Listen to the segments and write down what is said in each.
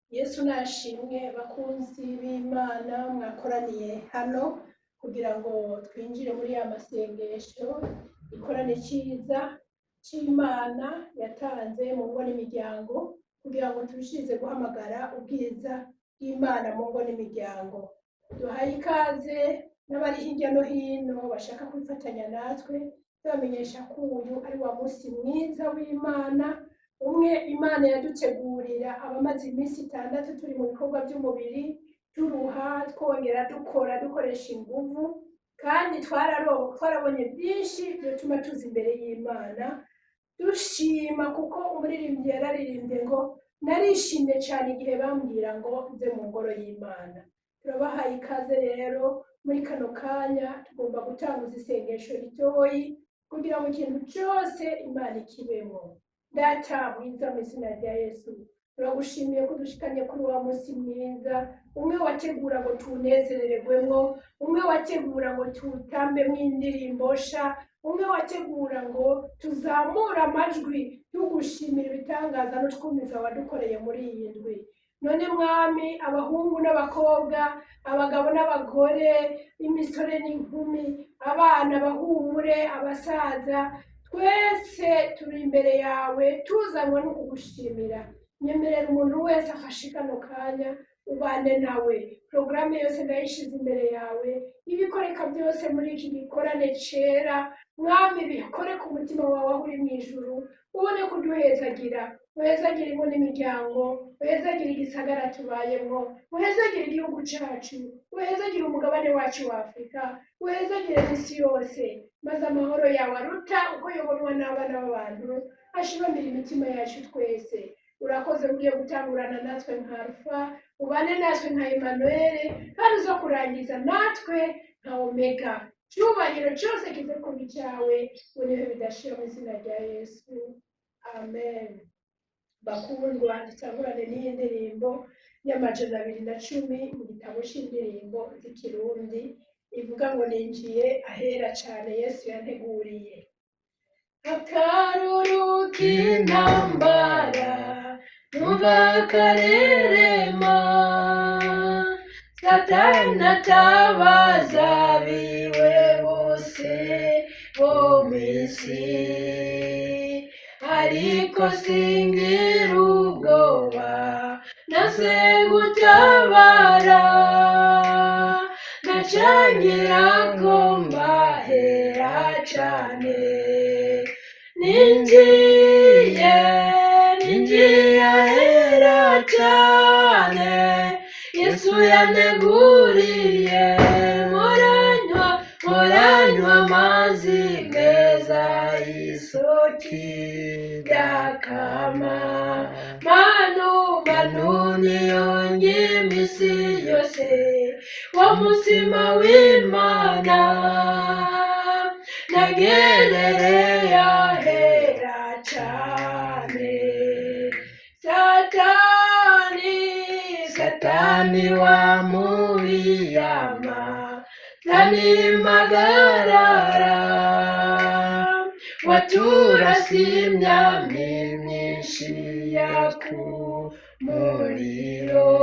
Yesu nashimwe. Bakunzi b'Imana mwakoraniye hano kugira ngo twinjire muri ya masengesho, ikorane cyiza cy'Imana yatanze mu ngo n'imiryango kugira ngo turushirize guhamagara ubwiza bw'Imana mu ngo n'imiryango. Duhaye ikaze n'abari hirya no hino bashaka kwifatanya natwe, tubamenyesha ko uyu ari wa munsi mwiza w'Imana, umwe Imana yadutegurira. Abamaze iminsi 6 turi mu bikorwa by'umubiri, turuha, twongera dukora, dukoresha inguvu, kandi twarabonye byinshi byotuma tuza imbere y'Imana dushima, kuko umuririmbyi yararirimbye ngo: "Narishimye cyane igihe bambwira ngo nze mu ngoro y'Imana." Turabahaye ikaze rero. Muri kano kanya tugomba gutanguza isengesho ritoyi kugira ngo ikintu cyose Imana ikibemo. Data mwiza, mu izina rya Yesu, turagushimiye ko udushikanye kuri wa munsi mwiza, umwe wategura ngo tuwunezerererwemwo, umwe wategura ngo tuwutambemwo indirimbo sha, umwe wategura ngo tuzamure amajwi tugushimira ibitangaza n'utwumiza wadukoreye muri iyi ndwi. None Mwami, abahungu n'abakobwa, abagabo n'abagore, imisore n'inkumi, abana bahumure, abasaza, twese turi imbere yawe tuzanywe no kugushimira. Nyemerera umuntu wese afashe kano kanya, ubane nawe. Porogaramu yose ndayishize imbere yawe. Ibikoreka byose muri iki gikorane cera, Mwami, bikore ku mutima wawe aho uri mu ijuru, ubone kuduhezagira. Uhezagire ingo n'imiryango, uhezagire igisagara tubayemwo, uhezagire igihugu cacu, uhezagire umugabane wacu wa Afurika, uhezagire n'isi yose, maze amahoro yawe aruta uko yobonwa n'abana b'abantu ashibamira imitima yacu twese. Urakoze. Ugiye gutangurana natwe nka Arufa, ubane natwe nka Emanuele, kandi uzo kurangiza natwe nka Omega. Cyubahiro cyose kize kuba icyawe unihe bidashira, mu izina rya Yesu, amen. Bakundwa, dutangurane n'iyi ndirimbo y'210 mu gitabo c'indirimbo z'Ikirundi, ivuga ngo: "Ninjiye ahera cane Yesu yanteguriye." Akaruru k'intambara numva karerema, Satani atabaza biwe bose bo mw'isi, ariko singira ubwoba, nase gutabara, nacangira ko mbahera cane. Ninjiye, ninjiye ahera cane Yesu yaneguriye, muranywa, muranywa amazi meza y'isoko idakama. Manu, manu niyonge imisi yose wa mutima w'Imana, nagerereye ahera cane. Satani, Satani wa mubiyama tanimagarara, waturasa imyambi myinshi yaku muriro,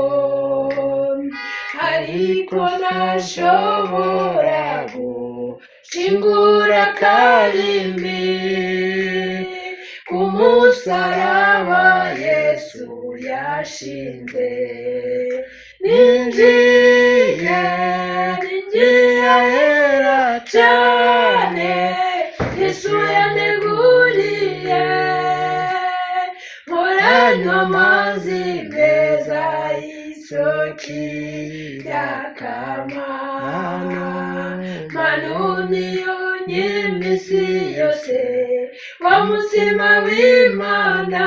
ariko ntashobora gushingura karimbi ku musaraba Yesu yashinze. Ninjiye, ninjiye ahera cane Yesu yaneguriye, muranywa amazi meza y'isoko idakama. Manu niyonye imisi yose wa mutima w'Imana,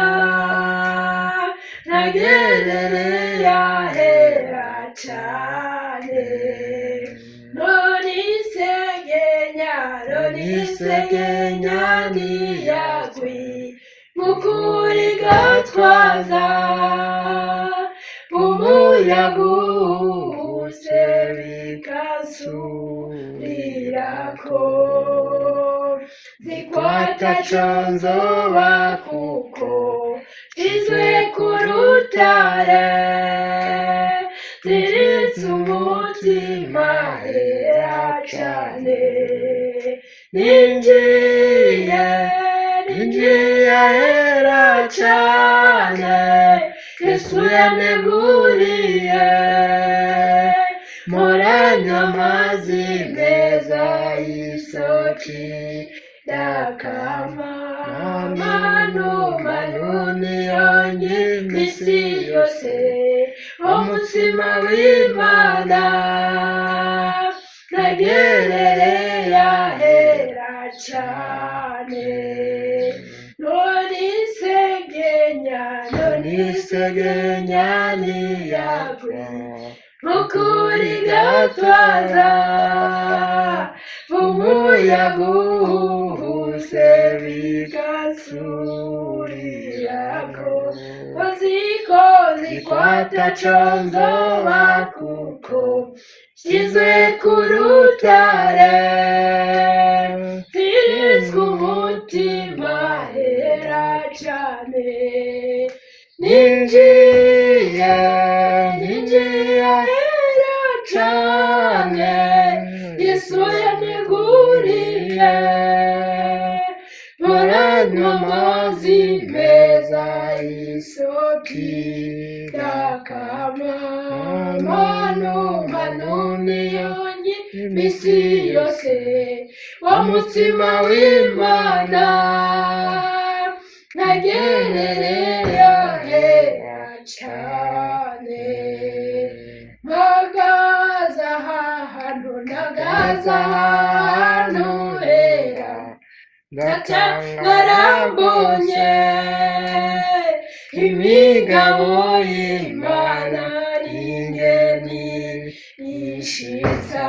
nagerereye ahera cane. Nonisegenya, nonisegenya niyagwi mukuri gatwaza, umuyaga uhuse bikasurirako, zikwata nzoba kuko izwe ku rutare. Ninjiye ahera cane, Yesu yaneguriye, muranywa amazi meza y'isoko idakama. Manu manu niyongi imisi yose, umutsima w'Imana, nagerereye ahera cane. Nonisegenya, nonisegenya niyakwe, mukuri gatwaza, umuyaga uhuhuse bigasurirako, koziko zikwata conzoba kuko shizwe ku rutare, ziritswe umutima hera cane. Ninjiye, ninjiye ahera cane, Yesu yaneguriye, muranywa amazi meza y'isoko idakama. Manu manu niyongi imisi yose, wa mutsima w'Imana, nagerereye ahera cane. Mpagaze ahantu, mpagaze ahantu hera, Data narambonye imigabo y'Imana n'ingeni ishitsa,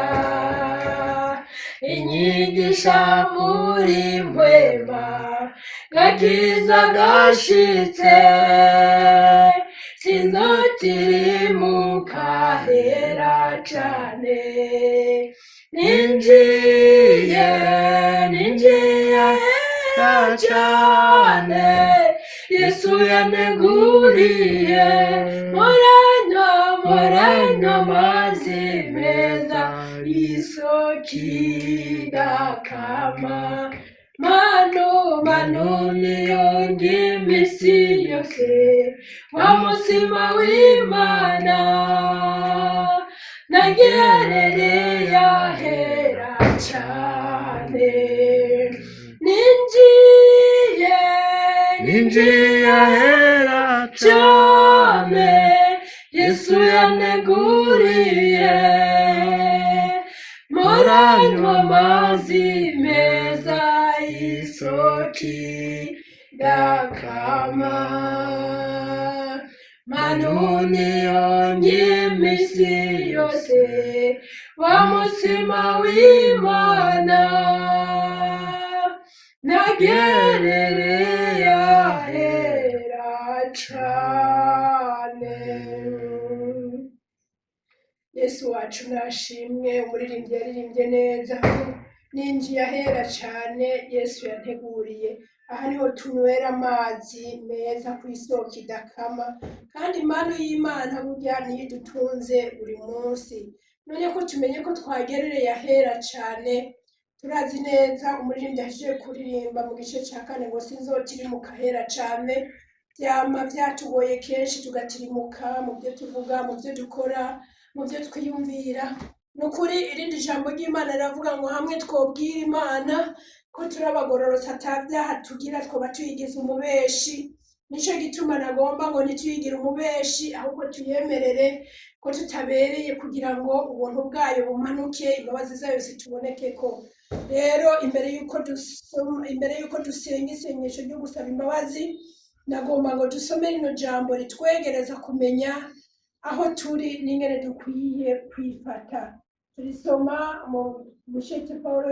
inyigisha muri mpwema, gakiza gashitse, sinzotirimuka hera cane. Ninjiye, ninjiye ahera cane, Yesu yaneguriye, muranywa, muranywa amazi meza y'isoko idakama. Manu manu niyongi imisi yose, wa mutsima w'Imana, nagerereye ahera cane. Ninjiye, Ninjiye ahera cane, Yesu yaneguriye, muranywa amazi meza y'isoko idakama. Manu niyongi imisi yose, wa mutsima w'Imana, nagerereye ahera cane. Yesu wacu nashimwe. Umuririmbyi yaririmbye neza, ninjiye ahera cane Yesu yanteguriye. Aha niho tunywera amazi meza ku isoko idakama, kandi impano y'Imana burya niyo idutunze buri munsi. None ko tumenye ko twagerereye ahera cane, turazi neza umuririmbyi ahejeje kuririmba mu gice ca kane ngo sinzotirimuka ahera cane. Vyama vyatugoye kenshi tugatirimuka mu vyo tuvuga, mu vyo dukora, mu vyo twiyumvira. Ni ukuri irindi jambo ry'Imana riravuga ngo hamwe twobwira Imana ko turi abagororotsi ata vyaha tugira, twoba tuyigize umubeshi. Nico gituma nagomba ngo ntituyigire umubeshi, ahubwo tuyemerere ko tutabereye, kugira ngo ubuntu bwayo bumanuke, imbabazi zayo zitubonekeko. Rero imbere yuko dusoma, imbere yuko dusenga isengesho ryo gusaba imbabazi, nagomba ngo dusome rino jambo ritwegereza kumenya aho turi n'ingene dukwiye kwifata. Turisoma mu busheke Pawulo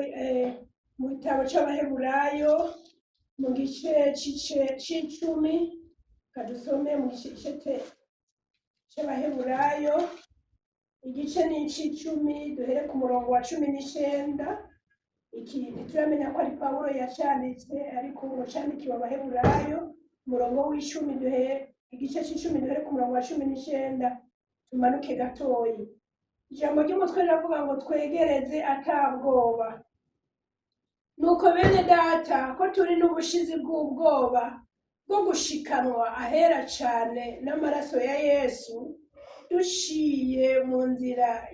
mu gitabo c'Abaheburayo mu gice c'icumi. Kadusome mu gice c'Abaheburayo, igice ni ic'icumi, duhere ku murongo wa 19. Iki ntituramenya ko ari Pawulo yacanditse, ariko ngo candikiwe Abaheburayo. Umurongo w'icumi, duhere igice c'icumi, duhere ku murongo wa 19, tumanuke gatoyi. Ijambo ry'umutwe riravuga ngo twegereze atabwoba. Nuko bene data, ko turi n'ubushizi bw'ubwoba bwo gushikanwa ahera cane n'amaraso ya Yesu, duciye mu nzira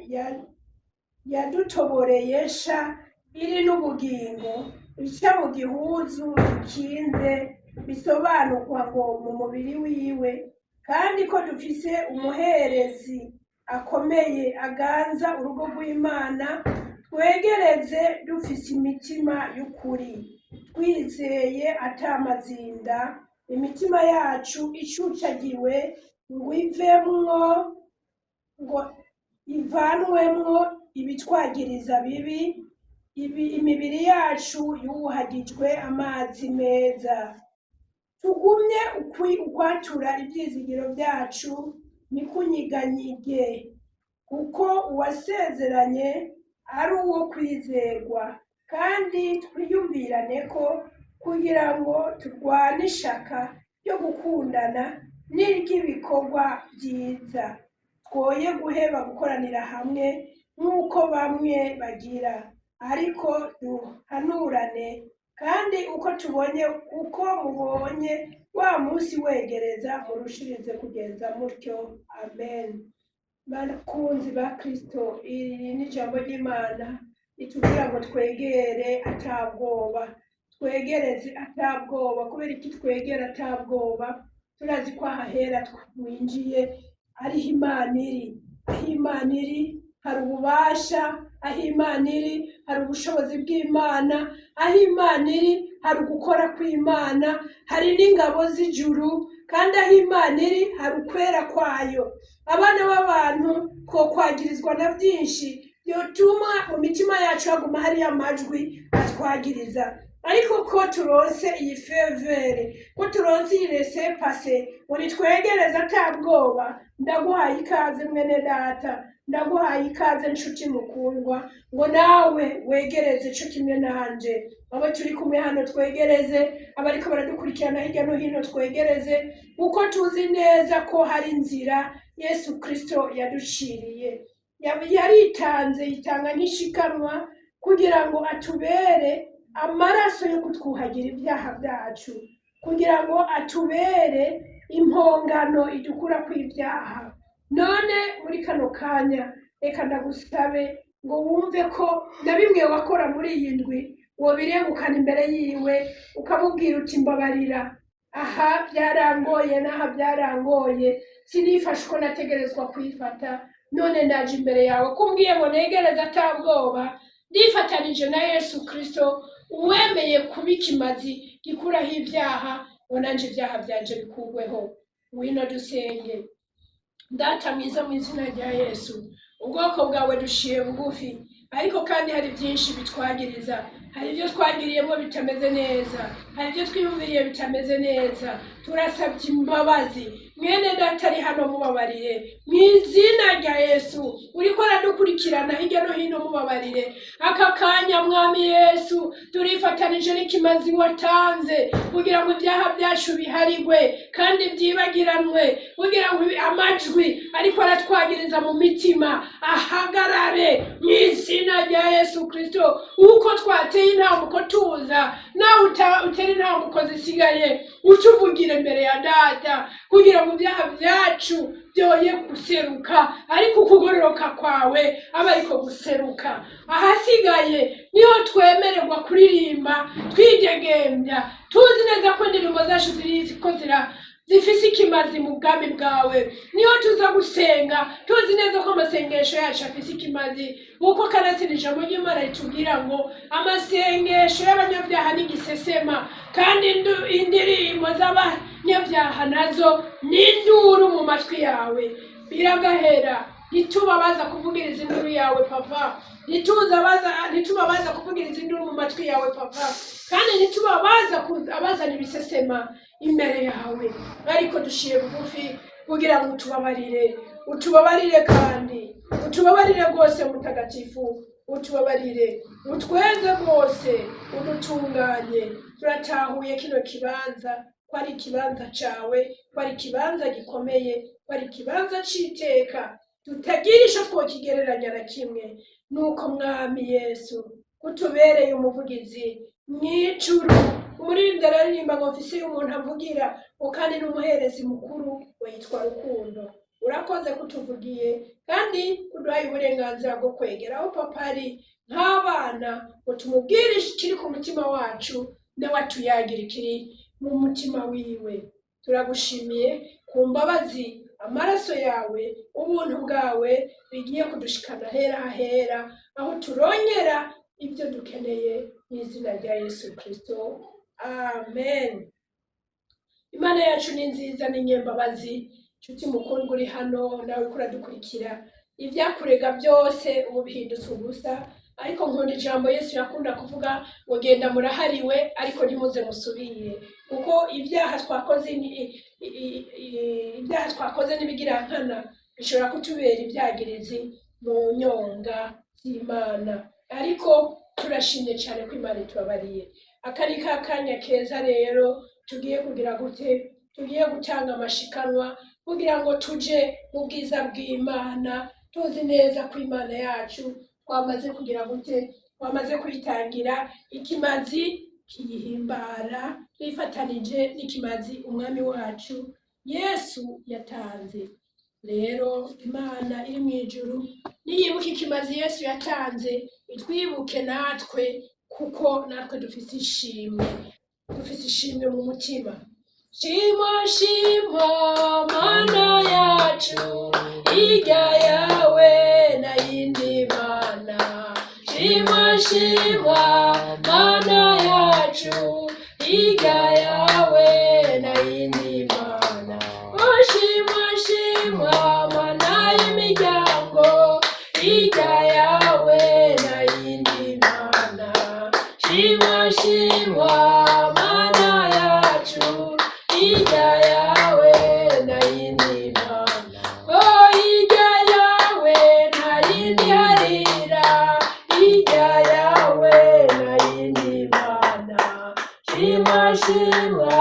yadutoboreye sha iri n'ubugingo, ica mu gihuzu gikinze, bisobanurwa ngo mu mubiri wiwe, kandi ko dufise umuherezi akomeye aganza urugo rw'Imana, twegereze dufise imitima y'ukuri, twizeye atamazinda, imitima yacu icucagiwe ngo ivemwo, ngo ivanwemwo ibitwagiriza bibi, imibiri yacu yuhagijwe amazi meza. Tugumye ukwatura ivyizigiro vyacu ntikunyiganyige, kuko uwasezeranye ari uwo kwizerwa, kandi twiyumvirane ko kugira ngo turwane ishaka ryo gukundana n'iry'ibikorwa vyiza, twoye guheba gukoranira hamwe nk'uko bamwe bagira, ariko duhanurane, kandi uko tubonye, uko mubonye wa munsi wegereza, murushirize kugenza mutyo. Amen. Bakunzi ba Kristo, iri ni ijambo ry'Imana ritubwira ngo twegere atabwoba, twegereze atabwoba. Kubera iki twegera atabwoba? Turazi ko ahahera twinjiye ariho Imana iri. Aho Imana iri hari ububasha, aho Imana iri hari ubushobozi bw'Imana, aho Imana iri hari ugukora kw'Imana, hari n'ingabo z'ijuru, kandi aho Imana iri hari ukwera kwayo. Abana b'abantu twokwagirizwa na byinshi byotuma mu mitima yacu haguma hariyo amajwi atwagiriza, ariko ko turonse iyi faveur, ko turonse iyi laissez-passer ngo nitwegereze atabwoba, ndaguhaye ikaze mwene data, ndaguhaye ikaze nshuti mukundwa, ngo nawe wegereze co kimwe nanje. Abo turi kumwe hano twegereze, abariko baradukurikirana hirya no hino twegereze, kuko tuzi neza ko hari inzira Yesu Kristo yaduciriye. Yaritanze, yitanga nk'ishikanwa kugira ngo atubere amaraso yo kutwuhagira ibyaha byacu, kugira ngo atubere impongano idukura kw'ibyaha. None muri kano kanya reka ndagusabe ngo wumve ko na bimwe wakora muri iyi ndwi wobirengukana imbere yiwe, ukamubwira uti: "Mbabarira, aha byarangoye n'aha byarangoye, sinifashe uko nategerezwa kwifata. None ndaje imbere yawe kumbwiye ngo negereze atabwoba. Ndifatanije na Yesu Kristo uwemeye kuba ikimazi gikuraho ibyaha, ngo nanje ibyaha byanje bikurweho." Ngwino dusenge. Data mwiza, mu izina rya Yesu, ubwoko bwawe dushiye bugufi, ariko kandi hari byinshi bitwagiriza, hari ibyo twagiriyemo bitameze neza, hari ibyo twiyumviriye bitameze neza. Turasabye imbabazi. Mwene data ari hano mubabarire mu izina rya Yesu. Uriko aradukurikirana hirya no hino mubabarire. Aka kanya, Mwami Yesu, turifatanije n'ikimazi watanze kugira ngo ibyaha byacu biharigwe kandi byibagiranwe, kugira ngo amajwi ariko aratwagiriza mu mitima ahagarare mu izina rya Yesu Kristo. Uko twateye intambuko tuza, nawe utera intambuko zisigaye, utuvugire imbere ya data, kugira ngo ibyaha byacu byoye guseruka, ariko ukugororoka kwawe abe ariko guseruka. Ahasigaye niho twemererwa kuririmba twidegembya, tuzi neza ko indirimbo zacu ziriko zifise ikimazi mu bwami bwawe. Niho tuza gusenga tuzi neza ko amasengesho yacu afise ikimazi, kuko kanatsinda ijambo ry'Imana ritubwira ngo amasengesho y'abanyabyaha ni igisesema, kandi indirimbo z'abanyabyaha nazo ni induru mu matwi yawe. Biragahera ntitubabaza kuvugiriza induru yawe papa, ntitubabaza kuvugiriza induru mu matwi yawe papa, kandi ntitubabaza abazana ibisesema imbere yawe, ariko dushiye bugufi kugira ngo utubabarire, utubabarire kandi utubabarire rwose. Mutagatifu, utubabarire, utweze rwose, udutunganye. Turatahuye kino kibanza ko ari ikibanza cawe, ko ari ikibanza gikomeye, ko ari ikibanza c'iteka tutagira ico twokigereranya na kimwe. Nuko Mwami Yesu, kutubereye umuvugizi. Mw'ijuru umuririmbyi araririmba ngo mfise umuntu avugira ngo kandi n'umuherezi mukuru we yitwa Rukundo. Urakoze kutuvugiye kandi kuduhaye uburenganzira bwo kwegera aho papa ari nk'abana ngo tumubwire ikiri ku mutima wacu, nawe atuyagira ikiri mu mutima wiwe. Turagushimiye ku mbabazi, amaraso yawe, ubuntu bwawe bigiye kudushikana hera hahera aho turongera ibyo dukeneye, mu izina rya Yesu Kristo, amen. Imana yacu ni nziza, ni nyembabazi. Nshuti mukundwa uri hano, nawe uriko uradukurikira, ibyakurega byose ubu bihindutse ubusa. Ariko nkunda ijambo Yesu yakunda kuvuga ngo genda murahariwe, ariko ntimuze musubire, kuko ibyaha twakoze ibyaha twakoze n'ibigirankana bishobora kutubera ibyagirizi mu nyonga z'Imana. Ariko turashimye cyane ko Imana itubabariye. Aka ni ka kanya keza rero tugiye kugira gute? Tugiye gutanga amashikanwa kugira ngo tuje mu bwiza bw'Imana, tuzi neza ko Imana yacu twamaze kugira gute? Twamaze kuyitangira ikimazi kiyihimbara, twifatanije n'ikimazi umwami wacu Yesu yatanze. Rero Imana iri mu ijuru niyibuka ikimazi Yesu yatanze, itwibuke natwe, kuko natwe dufise ishimwe, dufise ishimwe mu mutima. Shimwa, shimwa Mana yacu, irya yawe nayindi mana. Shimwa, shimwa Mana yacu, irya yawe nayindi mana. Oh, shimwa, shimwa Mana y'imiryango, irya yawe nayindi mana. Shimwa, shimwa Mana yacu, irya yawe nayindi mana. Oh, irya yawe ntayindi harira, irya yawe nayindi mana. Shimwa, shimwa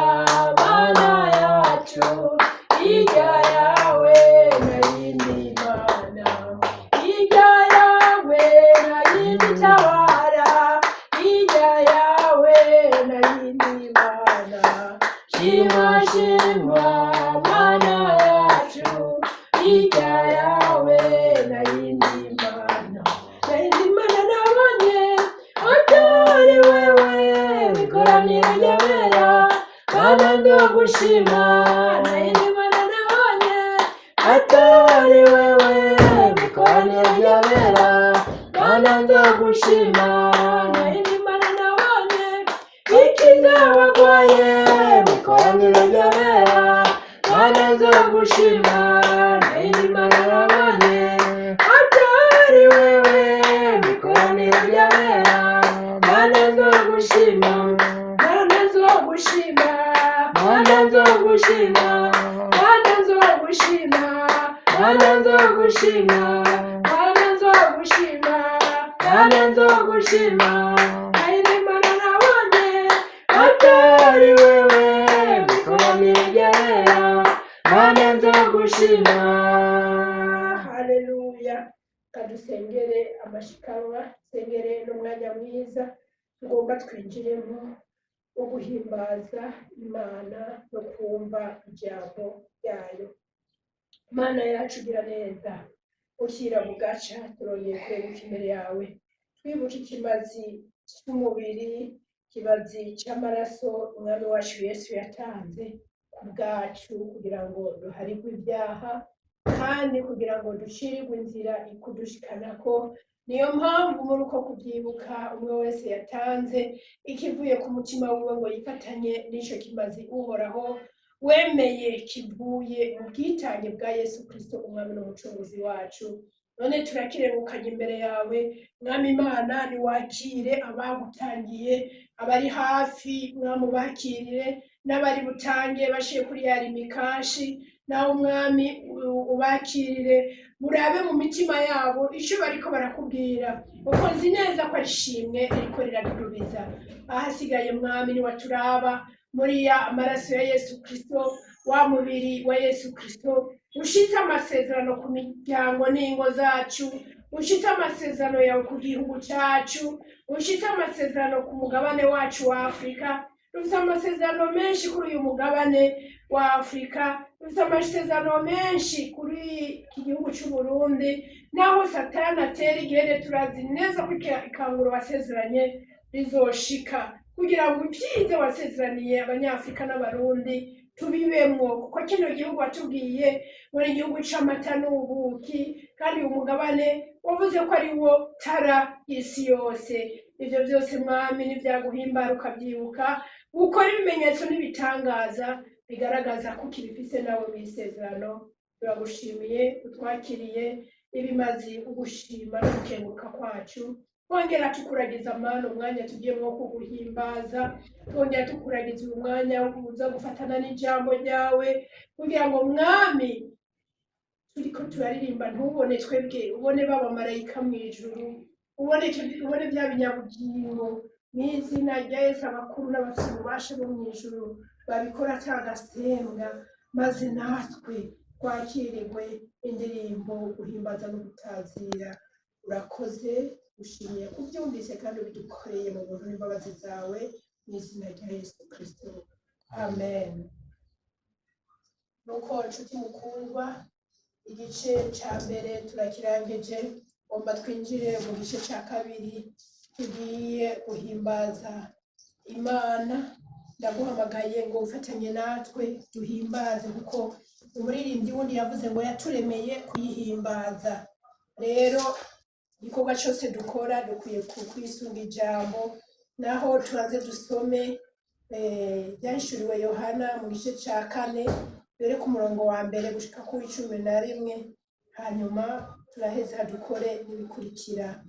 Mana yacu, irya yawe nayindi mana. Irya yawe nayindi tabara, irya yawe nayindi mana. Shimwa, shimwa Mana yacu, irya yawe nayindi mana. Nayindi mana nabonye atari wewe, ikoraniro ry'abera, Mana ndagushima. Nayindi mana nabonye atari wewe, ikoraniro ry'abera, Mana ndagushima. Nayindi mana nabonye ikiza abagwaye, ikoraniro ry'abera, Mana nzogushima. Nayindi mana nabonye atari wewe, ikoraniro ry'abera, Mana nzogushima. Mana nzogushima, Mana nzogushima, Mana nzogushima, Mana nzogushima, Mana nzogushima, Mana nzogushima. Nayindi mana nabonye atari wewe, ikoraniro ry'abera, Mana nzogushima. Haleluya. Kadusengere amashikanwa, dusengere n'umwanya mwiza tugomba twinjiremo wo guhimbaza Imana no kumva ijambo ryayo. Imana yacu ugira neza, ushyira bugaca, turongeye kweguka imbere yawe, twibuka ikimazi cy'umubiri, ikimazi cy'amaraso umwami wacu Yesu yatanze ku bwacu kugira ngo duharirwe ibyaha kandi kugira ngo ducirirwe inzira ikudushikana. Niyo mpamvu muri uko kubyibuka umwe wese yatanze ikivuye ku mutima wiwe ngo yifatanye n'ico kimazi Uhoraho wemeye kivuye mu bwitange bwa Yesu Kristo umwami n'umucunguzi wacu. None turakirengukanye imbere yawe, Mwami Imana, niwakire abagutangiye, abari hafi mwami ubakirire, n'abari butange bashiye kuri ya Lumicash, nawe umwami ubakirire, murabe mu mitima yabo icyo bariko barakubwira, kuko nzi neza ko ari ishimwe ririko riradudubiza. Ahasigaye mwami niwaturaba muri ya amaraso ya Yesu Kristo, wa mubiri wa Yesu Kristo ushitse amasezerano ku miryango n'ingo zacu. Ushitse amasezerano yawe ku gihugu cyacu, ushitse amasezerano ku mugabane wacu wa Afurika. Dufite amasezerano menshi kuri uyu mugabane wa Afurika, dufite amasezerano menshi kuri iki gihugu cy'u Burundi. Naho Satani atera igihene, turazi neza ko ikanguro wasezeranye rizoshika, kugira ngo ibyiza wasezeraniye Abanyafurika n'Abarundi tubibemwo, kuko kino gihugu watubwiye ngo ni igihugu c'amata n'ubuki, kandi uyu mugabane wavuze ko ari wo tara y'isi yose. Ivyo byose, Mwami, nivyaguhimbara ukavyibuka, ukora ibimenyetso n'ibitangaza bigaragaza ko ukibifise nawe mw'isezerano. Turagushimiye utwakiriye ibimazi ugushima no gukenguruka kwacu. Twongera tukuragiza, Mana, umwanya tugiyemo wo kuguhimbaza. Twongera tukuragiza uyu mwanya uza gufatana n'ijambo ryawe, kugira ngo, Mwami, turiko turaririmba ntubone twebwe, ubone b'abamarayika mu ijuru, ubone bya binyabugingo. Mu izina rya Yesu, abakuru n'abafite ububasha bo mu ijuru babikora atagasembwa, maze natwe twakirirwe indirimbo guhimbaza no gutazira. Urakoze, ushimiye kubyumvise kandi ubidukoreye mu buntu n'imbabazi zawe, mu izina rya Yesu Kristo, amen. Nuko, nshuti mukundwa, igice cya mbere turakirangije. Ngomba twinjire mu gice cya kabiri, tugiye guhimbaza Imana. Ndaguhamagaye ngo ufatanye natwe duhimbaze, kuko umuririmbyi wundi yavuze ngo yaturemeye kuyihimbaza. Rero igikorwa cyose dukora dukwiye kwisunga ijambo. Naho turaze dusome Ibyahishuriwe Yohana mu gice cya 4, dore ku murongo wa 1 gushika ku 11, hanyuma turaheza dukore n'ibikurikira.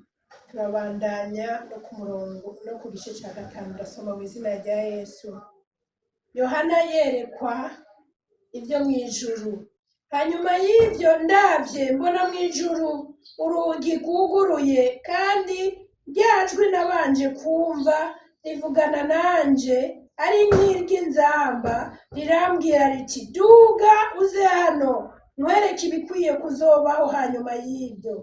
Turabandanya no ku murongo no ku gice cya 5. Ndasoma mu izina rya Yesu. Yohana yerekwa ibyo mu ijuru. Hanyuma y'ibyo ndabye, mbona mu ijuru urugi rwuguruye, kandi rya jwi nabanje kumva rivugana nanje ari nk'iry'inzamba, rirambwira riti: "Duga uze hano, nkwereke ibikwiye kuzobaho hanyuma y'ibyo."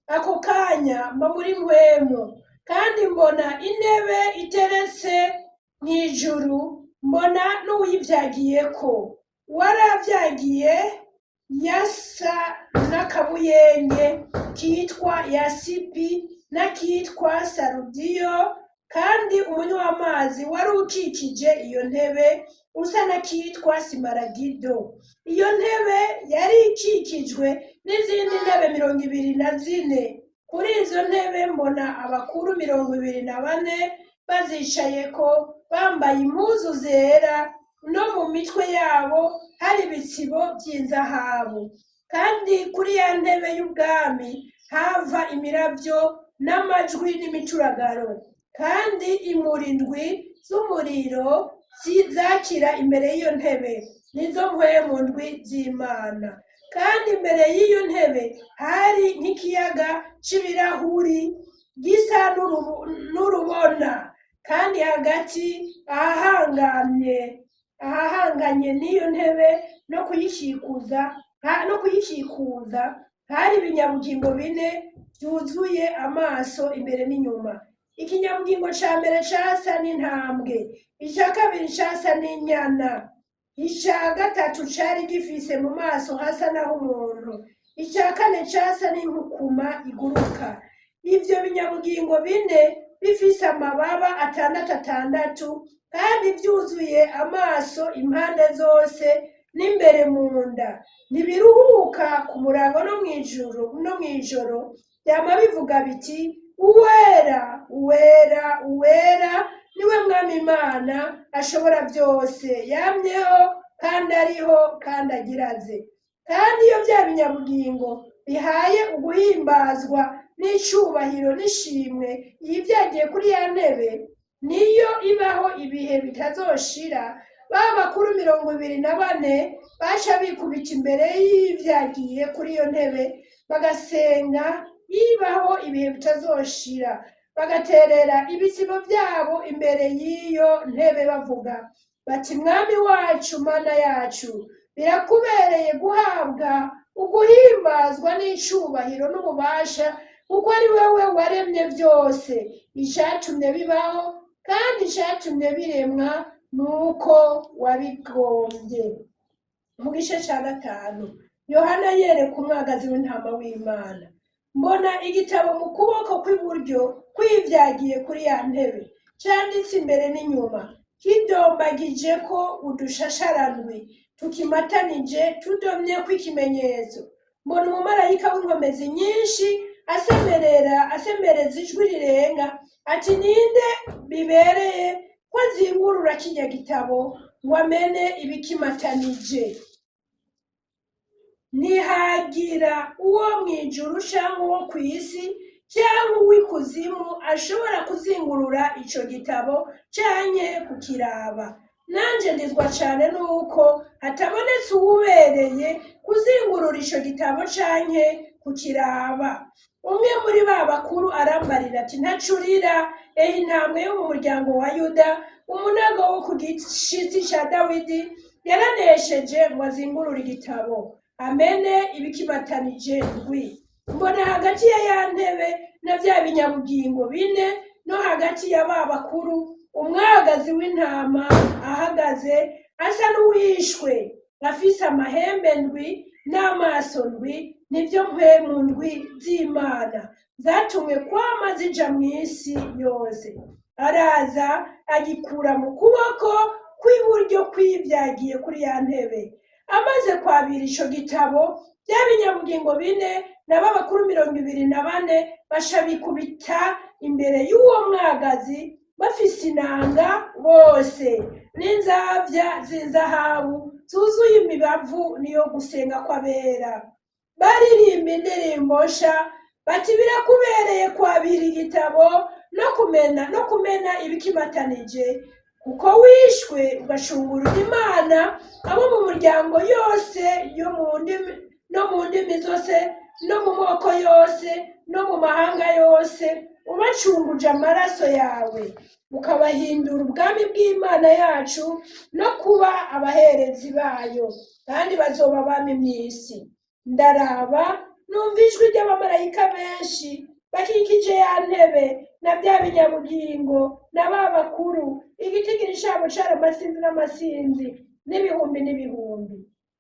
Ako kanya mba muri mpwemu, kandi mbona intebe iteretse mu ijuru, mbona n'uwivyagiyeko. Uwaravyagiyeko yasa n'akabuyenge kitwa yasipi n'akitwa sarudiyo, kandi umunywamazi wari ukikije iyo ntebe usa n'akitwa simaragido. Iyo ntebe yari ikikijwe n'izindi ntebe 24. Kuri izo ntebe mbona abakuru 24 bazicayeko, bambaye impuzu zera, no mu mitwe yabo hari ibitsibo by'inzahabu. Kandi kuri ya ntebe y'ubwami hava imiravyo n'amajwi n'imituragaro, kandi imuri ndwi z'umuriro zakira imbere y'iyo ntebe, nizo mpwemu ndwi z'Imana. Kandi imbere y'iyo ntebe hari nk'ikiyaga c'ibirahuri gisa n'urubona, kandi hagati ahahangamye, ahahanganye n'iyo ntebe no kuyikikuza hari ibinyabugingo bine byuzuye amaso imbere n'inyuma. Ikinyabugingo ca mbere casa n'intambwe, icya kabiri casa n'inyana, icya gatatu cari gifise mu maso hasa n'ah'umuntu, icya kane casa n'inkukuma iguruka. Ivyo binyabugingo bine bifise amababa atandatu atandatu, kandi vyuzuye amaso impande zose n'imbere mu nda. Ntibiruhuka ku murango no mw'ijuru no mw'ijoro, vyama bivuga biti: "Uwera, uwera, uwera niwe Mwami Imana ashobora byose, yamyeho kandi ariho kandi agiraze." Kandi iyo bya binyabugingo bihaye uguhimbazwa n'icubahiro n'ishimwe iyivyagiye kuri ya ntebe, niyo ibaho ibihe bitazoshira, ba bakuru 24 baca bikubita imbere y'ivyagiye kuri iyo ntebe, bagasenga ibaho ibihe bitazoshira, bagaterera ibitsibo byabo imbere y'iyo ntebe, bavuga bati: "Mwami wacu, Mana yacu, birakubereye guhabwa uguhimbazwa n'icubahiro n'ububasha, Kuko ari wewe waremye byose, icatumye bibaho kandi icatumye biremwa nuko wabigombye. Mu gice cya gatanu, Yohana yereka umwagazi w'intama w'Imana. Mbona igitabo mu kuboko kw'iburyo kwivyagiye kuri ya ntebe, canditse imbere n'inyuma, kidombagije ko udushasharandwi tukimatanije, tudomyeko ikimenyetso. Mbona umumarayika w'inkomezi nyinshi asemerera, asemereza ijwi rirenga ati: "Ninde bibereye ko azingurura kirya gitabo ngo amene ibikimatanije?" Ntihagira uwo mw'ijuru canke uwo kw'isi canke uw'ikuzimu ashobora kuzingurura ico gitabo canke kukiraba. Nanje ndizwa cane nuko hatabonetse uwubereye kuzingurura ico gitabo canke kukiraba. Umwe muri ba bakuru arambarira ati: "Ntacurira, ehe intambwe yo mu muryango wa Yuda, umunago wo ku gishitsi ca Dawidi, yaranesheje ngo azingurure igitabo, amene ibikimatanije ndwi." Mbona hagati ya ya ntebe na bya binyabugingo bine no hagati ya ba bakuru umwagazi w'intama ahagaze asa n'uwishwe, afise amahembe ndwi n'amaso ndwi, nibyo mpwemu ndwi z'Imana zatumwe kwama zija mw'isi yose. Araza agikura mu kuboko kw'iburyo kwivyagiye kuri ya ntebe. Amaze kwabira ico gitabo, bya binyabugingo bine na ba bakuru 24 baca bikubita imbere y'uwo mwagazi, bafise inanga bose n'inzabya z'inzahabu zuzuye imibavu, niyo gusenga kw'abera. Baririmba indirimbo nsha bati: "Birakubereye kwabira igitabo no kumena ibikimatanije, kuko wishwe ugacungurira Imana abo mu muryango yose yo mu ndimi no mu ndimi zose no mu moko yose no mu mahanga yose, ubacunguje amaraso yawe, ukabahindura ubwami bw'Imana yacu no kuba abaherezi bayo, kandi bazoba abami mw'isi." Ndaraba, numva ijwi ry'abamarayika benshi bakikije ya ntebe na bya binyabugingo na ba bakuru. Igitigiri cabo cari amasinzi n'amasinzi n'ibihumbi n'ibihumbi.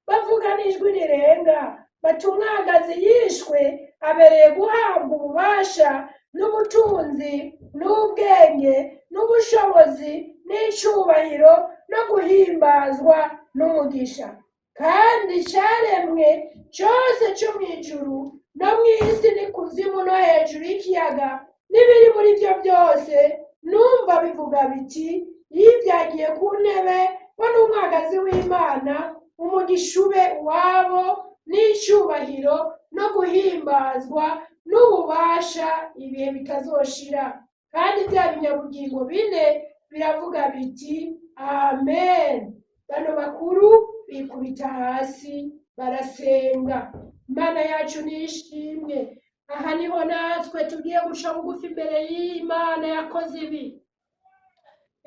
Bavuga n'ijwi rirenga bati: "Umwagazi yishwe abereye guhabwa ububasha n'ubutunzi n'ubwenge n'ubushobozi n'icubahiro no guhimbazwa n'umugisha." Kandi icaremwe cose co mw'ijuru no mw'isi n'ikuzimu no hejuru y'ikiyaga n'ibiri muri vyo byose, numva bivuga biti: "Yivyagiye ku ntebe bo n'umwagazi w'Imana, umugisha ube uwabo n'icubahiro no guhimbazwa n'ububasha ibihe bitazoshira." Kandi bya binyabugingo bine biravuga biti: "Amen." Bano bakuru bikubita hasi barasenga. Imana yacu nishimwe. Aha niho natwe tugiye guca bugufi imbere y'Imana yakoze ibi,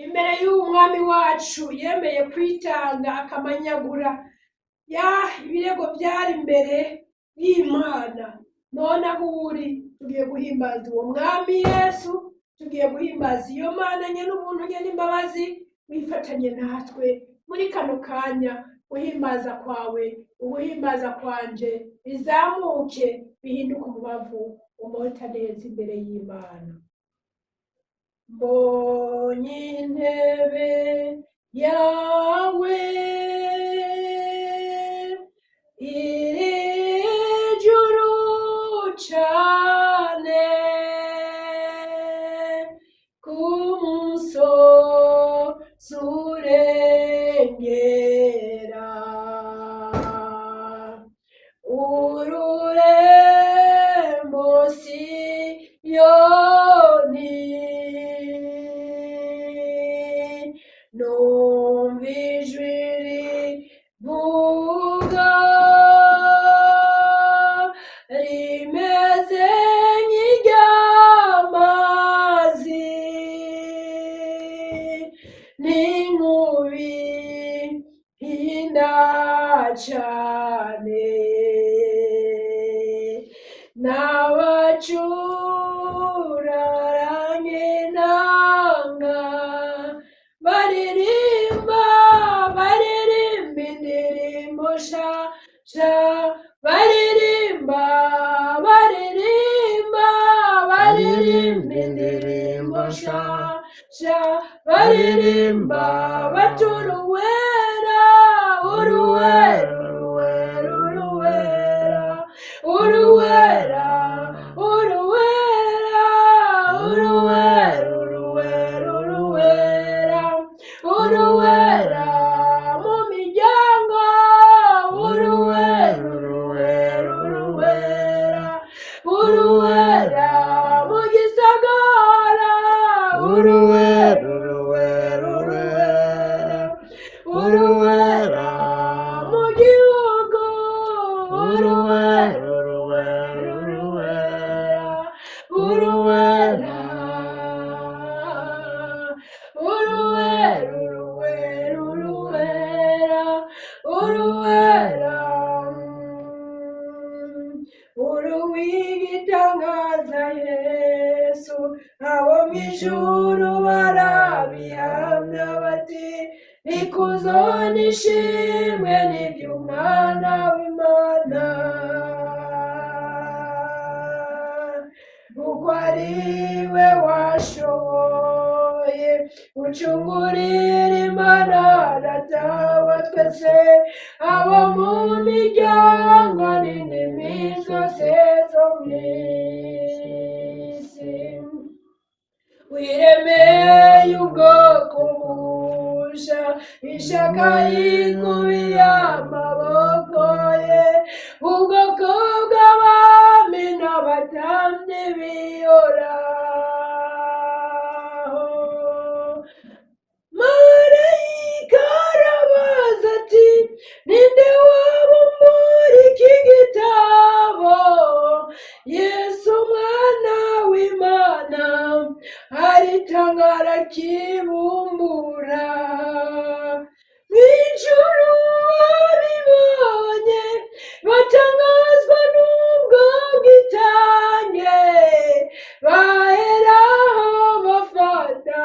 imbere y'umwami wacu yemeye kwitanga akamanyagura ya ibirego byari imbere y'Imana. None aho uri, tugiye guhimbaza uwo mwami Yesu, tugiye guhimbaza iyo Mana nye n'ubuntu nye n'imbabazi. Wifatanye natwe muri kano kanya. Guhimbaza kwawe, uguhimbaza kwanje bizamuke bihinduke umubavu umota neza imbere y'Imana. Mbonye intebe yawe iri ejuru cane, ku musozi urengera ururembo Siyoni, numva ijwi rivuga rimeze nk'iry'amazi n'inkubi hinda cane. N'abacuraranye inanga baririmba, baririmba indirimbo sha sha, baririmba, baririmba, baririmba indirimbo sha sha, baririmba batura uwera, uruwera, uruwera, uruwera, uruwera, uruwera, uruwera, uruwera, uruwera, uruwera mu miryango, uruwera, uruwera, uruwera, uruwera mu gisagara, uruwera, uruwera, uruwera, uruwera mu gihugu, uruwera, uruwera, uruwera, uruwera, uruwera, uruwera, uruwera, uruwera, uruwigitangaza Yesu, abo mu ijuru barabihamya bati ikuzo n'ishimwe n'iby'umwana w'Imana, kuko ari we washoboye gucungurira Imana Data wa twese, abo mu miryango n'indimi zose zo mu isi. Wiremeye ubwoko busha, ishaka yikubiye amaboko ye, ubwoko bw'abami n'abatambyi bihoraho. Marayika arabaza ati ninde waba muri iki gitabo? Yesu umwana w'Imana aritanga arakibumbura. Mw'ijuru babibonye batangazwa n'ubwo bwitange, baheraho bafata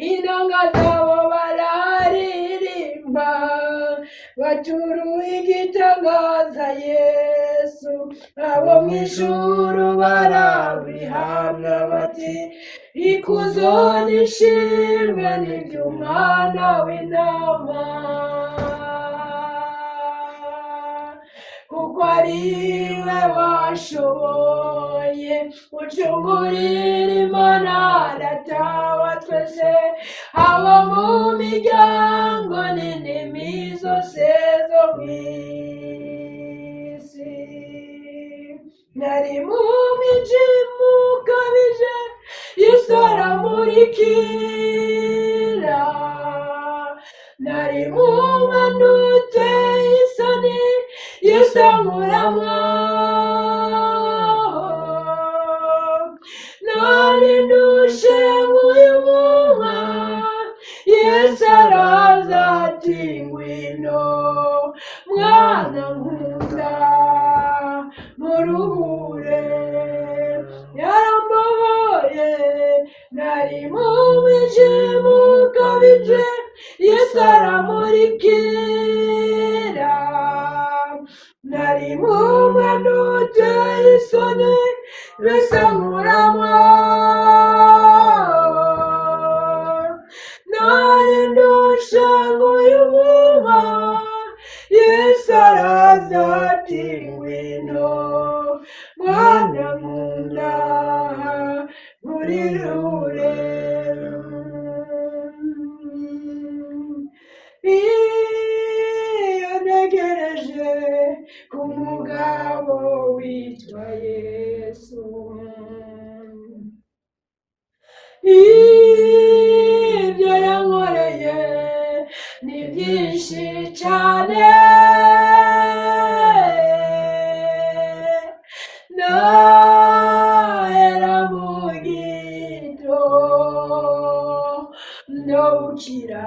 inanga zabo bararirimba, baturuye igitangaza Yesu, abo mw'ijuru barabihamya bati ikuzo n'ishimwe n'iby'umwana w'intama, kuko ari we washoboye gucungurira Imana Data wa twese, abo mu miryango n'indimi zose zo mu isi. Nari mu mwijima ukabije, Yesu aramurikira, nari mu mwanda uteye isoni, Yesu ankuramwo, nari ndushe nk'uyu munwa, Yesu araza ati ngwino mwana nkunda muruhure, yarambohoye, nari mu mwijima ukabije, Yesu aramurikira, nari mu mwanda uteye isoni, Yesu ankuramwo, nari ndushe nk'uyu munwa, Yesu araza ati ngwino mwana nkunda murirure. Iyo ntegereje ku mugabo witwa Yesu, ibyo yankoreye ni byinshi cyane, nahera mu gito ndabukira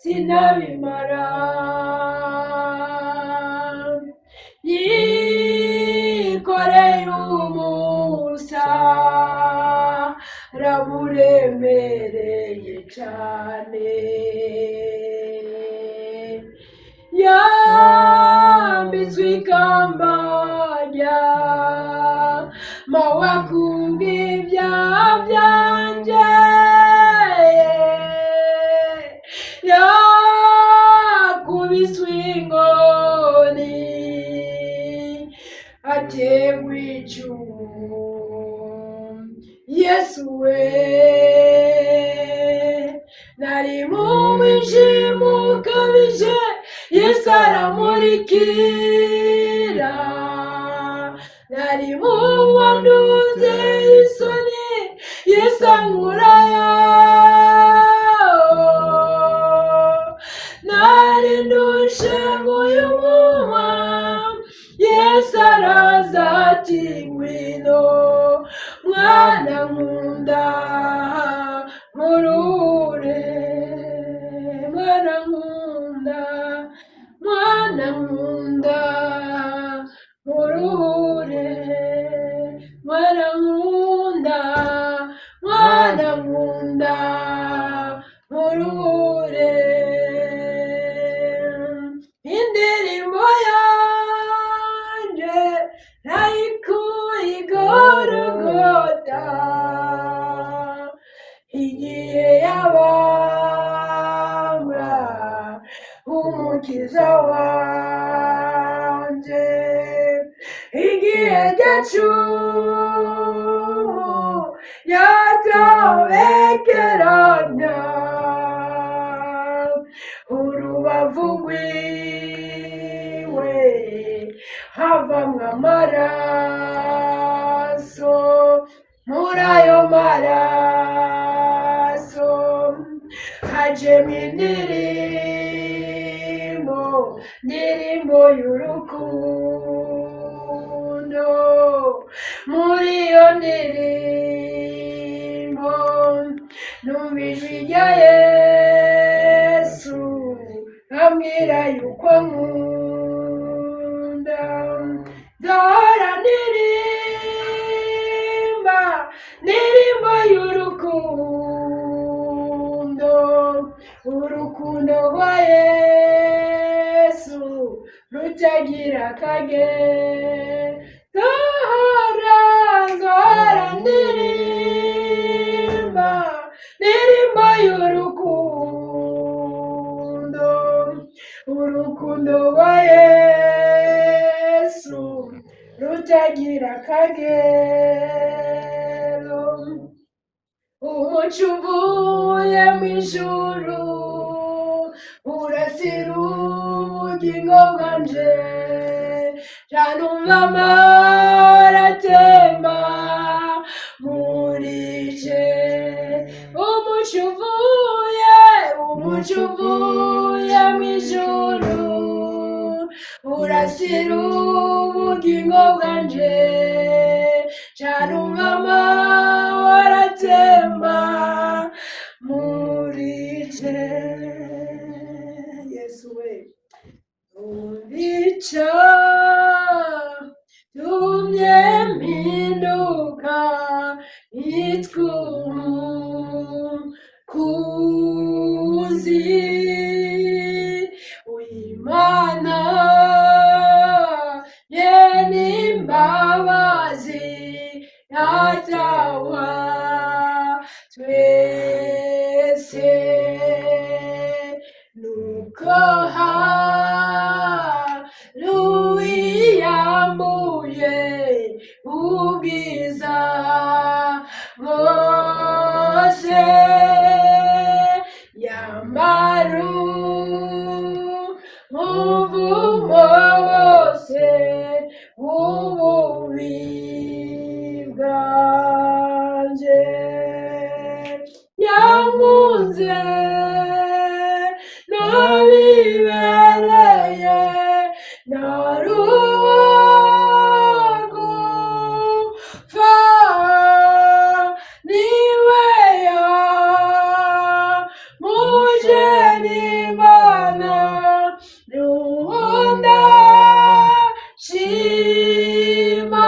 sinabimara. Yikoreye umusaraba uremereye cane. Yambitswe ikamba rya mawa kubw'ibyaha byanje, yakubiswe inkoni, ategwa icumu. Yesu we, nari mu mwijima ukabije, Yesu aramurikira. Nari mu mwanduze isoni, Yesu ankurayo. Nari ndushe nguyu muwa, Yesu araza ati: "Ngwino mwana nkunda nkurure, mwana nkunda, mwana nkunda nkurure, mwana nkunda, mwana nkunda nkurure." Indirimbo yanje nayikuye i Gorogota, igihe yabambwa Umukiza wanje, igihe cyacumu yatobekeranya urubavu rwiwe havamwo amaraso. Muri ayo maraso hajemwo indirimbo, indirimbo y'urukundo. Muri iyo ndirimbo numva ijwi rya Yesu ambwira yuko nkunda. Nzahora ndirimba ndirimbo y'urukundo, urukundo rwa Yesu rutagira akagero. Nzahora, nzahora ndirimba ndirimbo y'urukundo, urukundo rwa Yesu rutagira akagero. Umuco uvuye mu ijuru urasira ubugingo bwanje, canumva amahoro atemba muri je. Umuco uvuye, umuco uvuye mu ijuru urasira ubugingo bwanje, canumva amahoro atemba muri je. Yesu we, umvica tumye mpinduka yitwa umukuzi w'Imana ye n'imbabazi yatawa twese, nuko haruwiyambuye ubwiza bwose, yambara umuvumo wose w'ububi bwanje. Yankunze nabibereye, narugufa niwe yamuje n'Imana n'uwunda shima.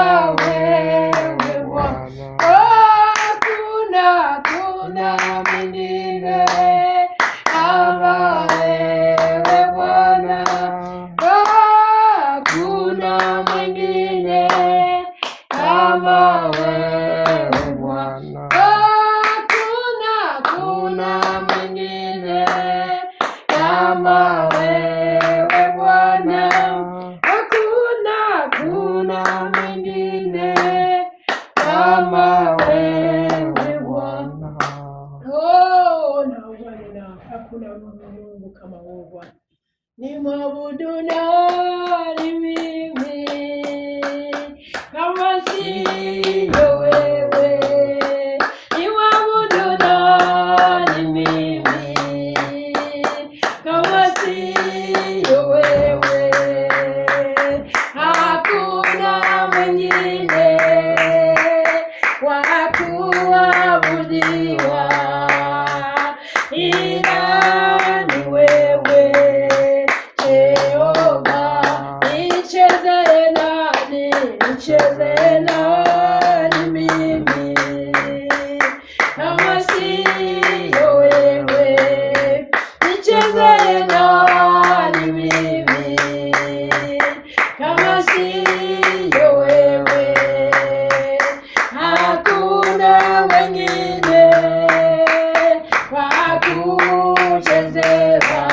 kama wewe Bwana. Hakuna, hakuna mwingine kama wewe Bwana. Hakuna mwingine kama wewe Bwana. Hakuna, hakuna mwingine kama wewe Bwana. Hakuna, hakuna mwingine kama wewe Bwana. Oh, na Bwana, hakuna Mungu kama wewe Bwana. Nimwabudu nani mimi kama siyo wewe? Nimwabudu nani mimi kama siyo wewe? Hakuna mwingine wa kuabudiwa ila ni wewe Jehova. Nicheze nani, nicheze nani mimi kama siyo wewe? Nicheze nani mimi kama siyo wewe? Hakuna mwingine wa kuchezewa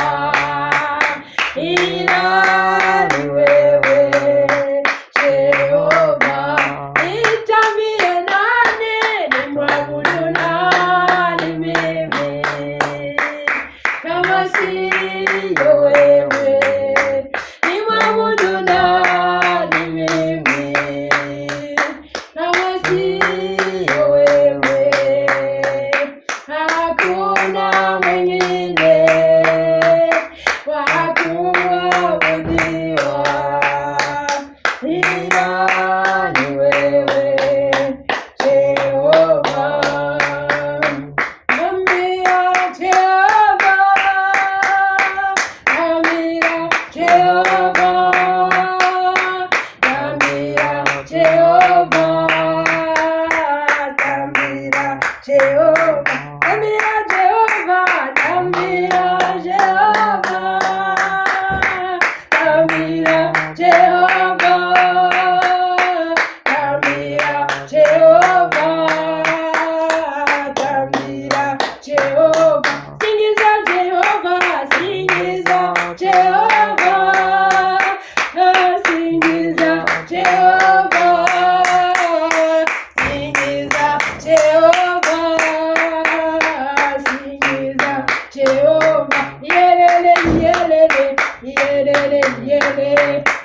ila ni wewe Jehova. Nitambie nani, nimwabudu nani mimi kama siyo wewe? Nimwabudu nani mimi kama siyo wewe? Hakuna mwingine wa kuabudiwa ila ni wewe Jehova. Ambia Jehova, ambia Jehova, ambia Jehova, tambira Jehova, tambira Jehova, tambira Jehova, tambira Jehova, tambira Jehova, tambira Jehova, singiza Jehova, singiza Jehova, singiza Jehova, singiza Jehova, singiza Jehova, yelele yelele yelele yele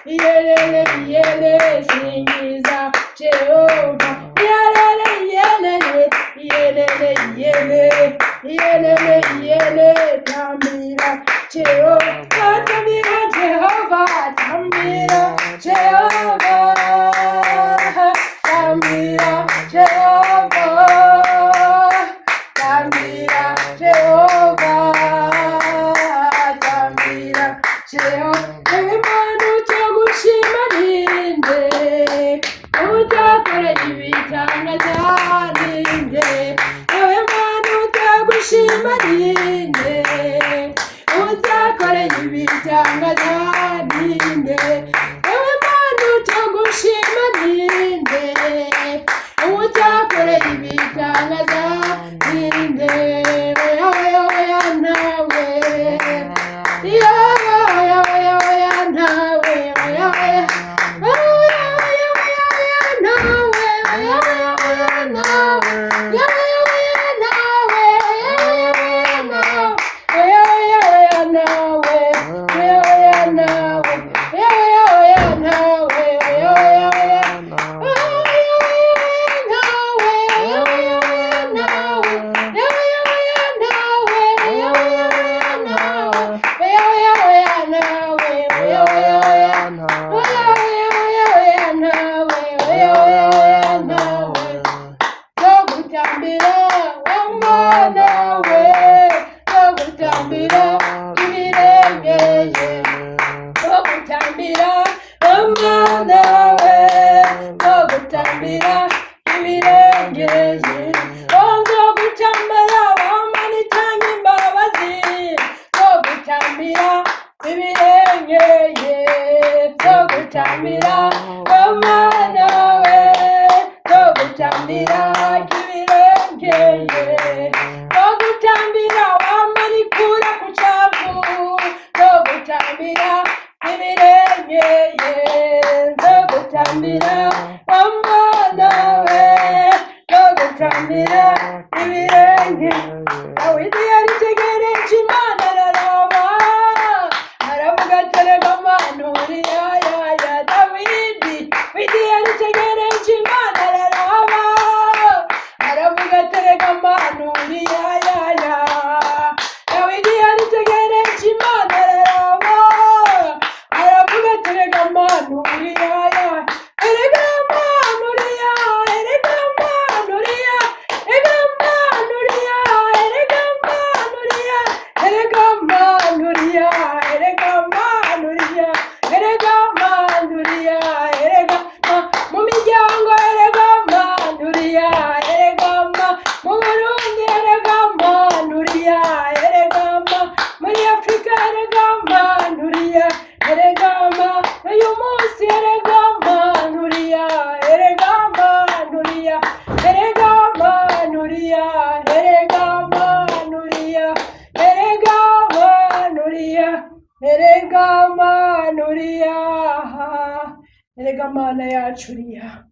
yelele yele, singiza Jehova, yelele yelele yelele yele yelele yele, tambira Jehova, tambira Jehova, tambira Jehova, tambira Jehova, tambira Jehova, tambira Jehova. Imana cyo gushima ninde utakoreye ibitangaza ninde? Ewe Mana utagushima ninde utakoreye ibitangaza ninde? Ewe Mana utagushima ninde utakoreye ibitangaza ninde? Oya oya oya nawe, oya oya oya oya nawe, oya oya oya oya oya oya nawe, oya oya oya nawe, oya oya nawe, oya oya nawe, oya oya oya nawe, oya oya nawe, oya oya oya nawe, oya oya oya Nzogutambira ibirengeye, oh nzogutambira wamana itanga imbabazi, nzogutambira ibirengeye, nzogutambira Mana we, nzogutambira ibirengeye, nzogutambira wamana ikura ku cyavu, nzogutambira ibirengeye, nzogutambira Mana we, nzogutambira ibirenge. Dawidi yaritegereje Imana araraba, aravuga ati erega Mana uriya ya ya. Dawidi Dawidi yaritegereje Imana araraba, aravuga ati erega Mana uriya ya ya. Dawidi yaritegereje Imana araraba, aravuga ati erega Mana uriya ya, erega Mana uriya, erega Mana uriya, erega Mana uriya, erega Mana uriya, erega Mana uriya, erega Mana uriya, erega Mana uriya, erega mu miryango, erega Mana uriya, erega mu Burundi, erega Mana uriya, erega muri Afurika, erega Mana uriya, erega uyu munsi, erega Mana uriya, erega Mana uriya, erega Mana uriya, erega Mana uriya, erega Mana uriya, erega Mana uriya, erega Mana yacu uriya.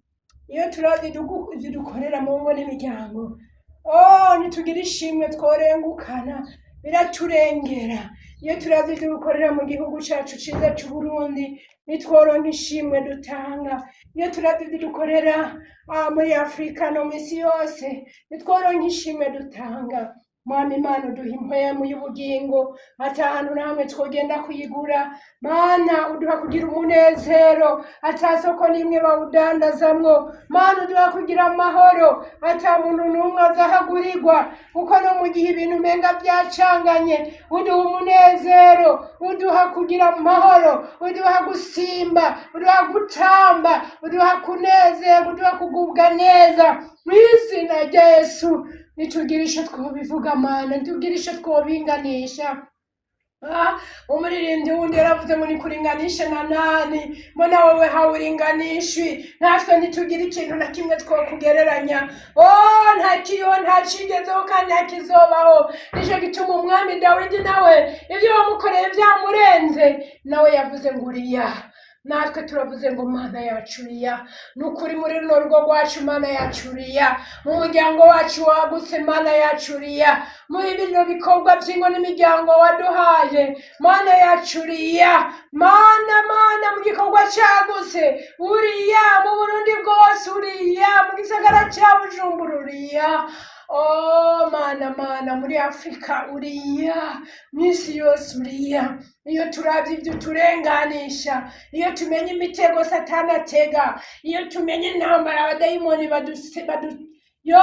Iyo turavye ivyo dukorera mu ngo n'imiryango, oh ntitugira ishimwe tworengukana, biraturengera. Iyo turavye ivyo dukorera mu gihugu cacu ciza c'Uburundi, ntitworonka ishimwe dutanga. Iyo turavye ivyo dukorera muri Afurika no mw'isi yose, ntitworonka ishimwe dutanga. Mwami Imana, uduha impwemu y'ubugingo ata hantu na hamwe twogenda kuyigura. Mana, uduha kugira umunezero ata soko n'imwe bawudandazamwo. Mana, uduha kugira amahoro ata muntu n'umwe azahagurirwa, kuko no mu gihe ibintu umenga byacanganye, uduha umunezero, uduha kugira amahoro, uduha gusimba, uduha gutamba, uduha kunezerwa, uduha kugubwa neza mu izina rya Yesu. Ntitugira ico twobivuga Mana, ntitugira ico twobinganisha. Umuririmbyi wundi yaravuze ngo nikuringanishe na nani? Mbona wowe hawuringanishwi. Natwe ntitugira ikintu na kimwe twokugereranya. Oh, nta kiriho, nta cigezeho kandi nta kizobaho. Nico gituma umwami Dawidi nawe ibyo wamukoreye byamurenze, nawe yavuze ngo uriya. Natwe turavuze ngo Mana yacu uriya. Ni ukuri, muri runo rugo rwacu, Mana yacu uriya. Mu muryango wacu wagutse, Mana yacu uriya. Muri bino bikorwa by'ingo n'imiryango waduhaye, Mana yacu uriya. Mana, Mana, mu gikorwa cyagutse uriya, mu Burundi bwose uriya, mu gisagara cya Bujumbura uriya. Oh Mana, Mana, muri Afurika uriya, mu isi yose uriya. Iyo turavye ibyo uturenganisha, iyo tumenye imitego Satani atega, iyo tumenye intambara abadayimoni yo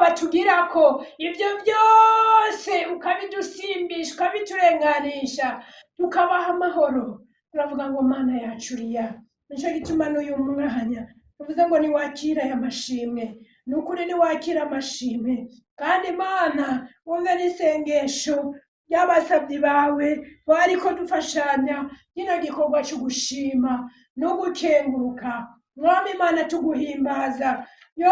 batugirako, ibyo byose ukabidusimbisha, ukabiturenganisha, tukabaha amahoro, turavuga ngo Mana yacu uriya. Nico gituma n'uyu mwanya tuvuze ngo niwakira aya mashimwe. Ni ukuri, niwakira amashimwe. Kandi Mana, wumve n'isengesho ry'abasabyi bawe bariko dufashanya kino gikorwa cyo gushima no gukenguruka. Mwami Imana, tuguhimbaza yo,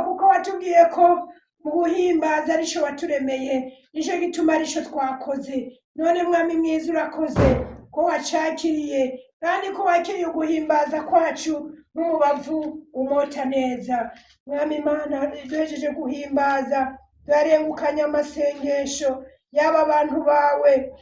kuko watubwiye ko mu guhimbaza arico waturemeye, nico gituma arico twakoze. None Mwami mwiza, urakoze ko wacakiriye, kandi ko wakiriye uguhimbaza kwacu nk'umubavu umota neza. Mwami Imana, duhejeje guhimbaza, turarengukanya amasengesho y'aba bantu bawe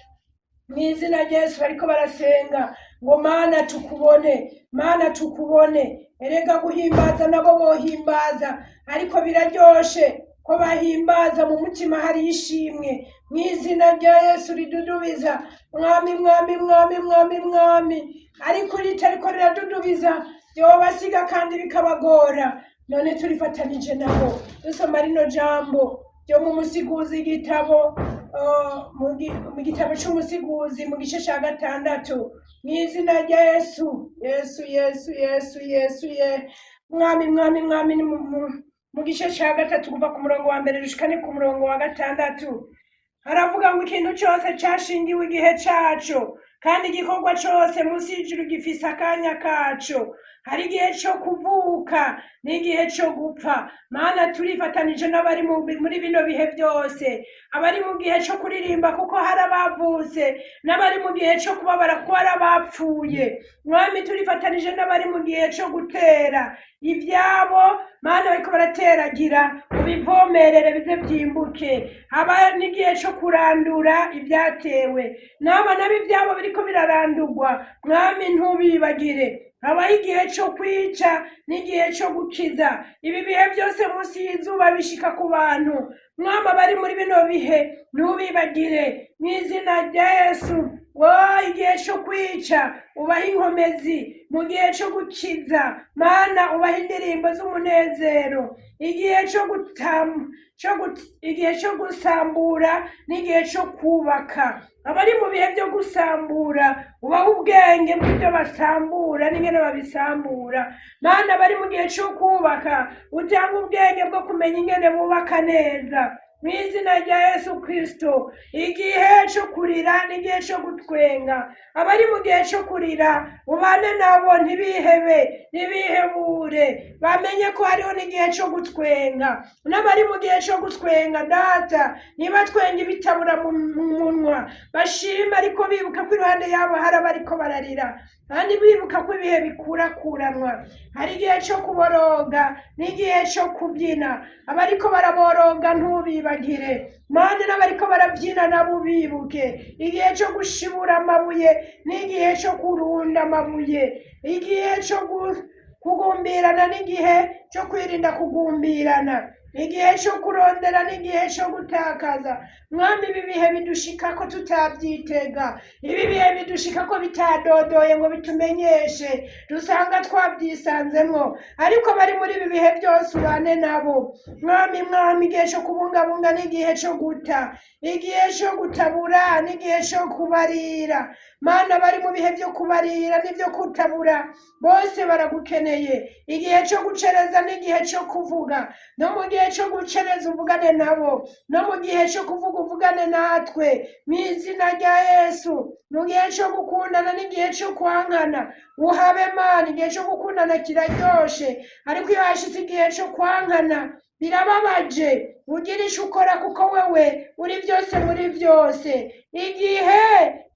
mu izina rya Yesu bariko barasenga ngo Mana tukubone, Mana tukubone. Erega guhimbaza nabo bohimbaza, ariko biraryoshe ko bahimbaza mu mutima hari ishimwe mu izina rya Yesu ridudubiza. Mwami, Mwami, Mwami, Mwami, Mwami, ariko ritariko riradudubiza ryobasiga kandi bikabagora. None turifatanije nabo dusoma rino jambo ryo mu Musiguzi, igitabo mu gitabo c'Umusiguzi, mu gice ca 6, mu izina rya Yesu. Yesu, Yesu, Yesu, Yesu ye. Mwami, mwami, mwami, ni mu gice cya gatatu kuva ku murongo wa mbere rushikane ku murongo wa gatandatu, haravuga ngo ikintu cyose cashingiwe igihe caco, kandi igikorwa cose munsi y'ijuru gifise akanya kaco. Hari igihe co kuvuka n'igihe co gupfa. Mana, turifatanije n'abari muri bino bihe byose, abari mu gihe co kuririmba kuko hari abavutse, n'abari mu gihe co kubabara kuko hari abapfuye. Mwami, turifatanije n'abari mu gihe co gutera ivyabo. Mana, bariko barateragira, ubivomerere bize vyimbuke. Haba n'igihe co kurandura ibyatewe, n'aba nabo ivyabo biriko birarandurwa. Mwami, ntubibagire. Habaho igihe co kwica n'igihe co gukiza. Ibi bihe byose munsi y'izuba bishika ku bantu. Mwami, abari muri bino bihe ntubibagire mu izina rya Yesu. Wo igihe cyo kwica ubaha inkomezi, mu gihe cyo gukiza, Mana, ubaha indirimbo z'umunezero. Igihe cyo gutam cyo igihe cyo gusambura n'igihe cyo kubaka. Abari mu bihe byo gusambura ubaha ubwenge bw'ibyo basambura n'ingene babisambura. Mana, abari mu gihe cyo kubaka utanga ubwenge bwo kumenya ingene bubaka neza mu izina rya Yesu Kristo. Igihe cyo kurira n'igihe cyo gutwenga. Abari mu gihe cyo kurira ubane nabo, ntibihebe, ntibihebure, bamenye ko hariho n'igihe cyo gutwenga. N'abari mu gihe cyo gutwenga, Data, ntibatwenge ibitabura mu munwa, bashima ariko bibuka ko iruhande yabo hari abariko bararira, kandi bibuka ko ibihe bikurakuranwa. Hari igihe cyo kuboroga n'igihe cyo kubyina. Abariko baraboroga ntubibagire, Mana, n'abariko barabyina nabo ubibuke. Igihe cyo gushibura amabuye n'igihe cyo kurunda amabuye. Igihe cyo kugumbirana n'igihe cyo kwirinda kugumbirana. Igihe cyo kurondera n'igihe cyo gutakaza. Mwami, ibi bihe bidushika ko tutabyitega, ibi bihe bidushika ko bitadodoye ngo bitumenyeshe, dusanga twabyisanzemwo. Ariko bari muri ibi bihe byose ubane nabo, Mwami. Mwami, igihe cyo kubungabunga n'igihe cyo guta, igihe cyo gutabura n'igihe cyo kubarira. Mana, bari mu bihe byo kubarira n'ibyo kutabura bose baragukeneye. Igihe cyo gucereza n'igihe cyo kuvuga. No mu gihe cyo gucereza uvugane nabo, no mu gihe cyo kuvuga uvugane natwe mu izina rya Yesu. Mu gihe cyo gukundana n'igihe cyo kwankana uhabe, Mana. Igihe cyo gukundana kiraryoshe, ariko iyo hashize igihe cyo kwankana birababaje. Ugira icyo ukora kuko wewe uri byose muri byose. Igihe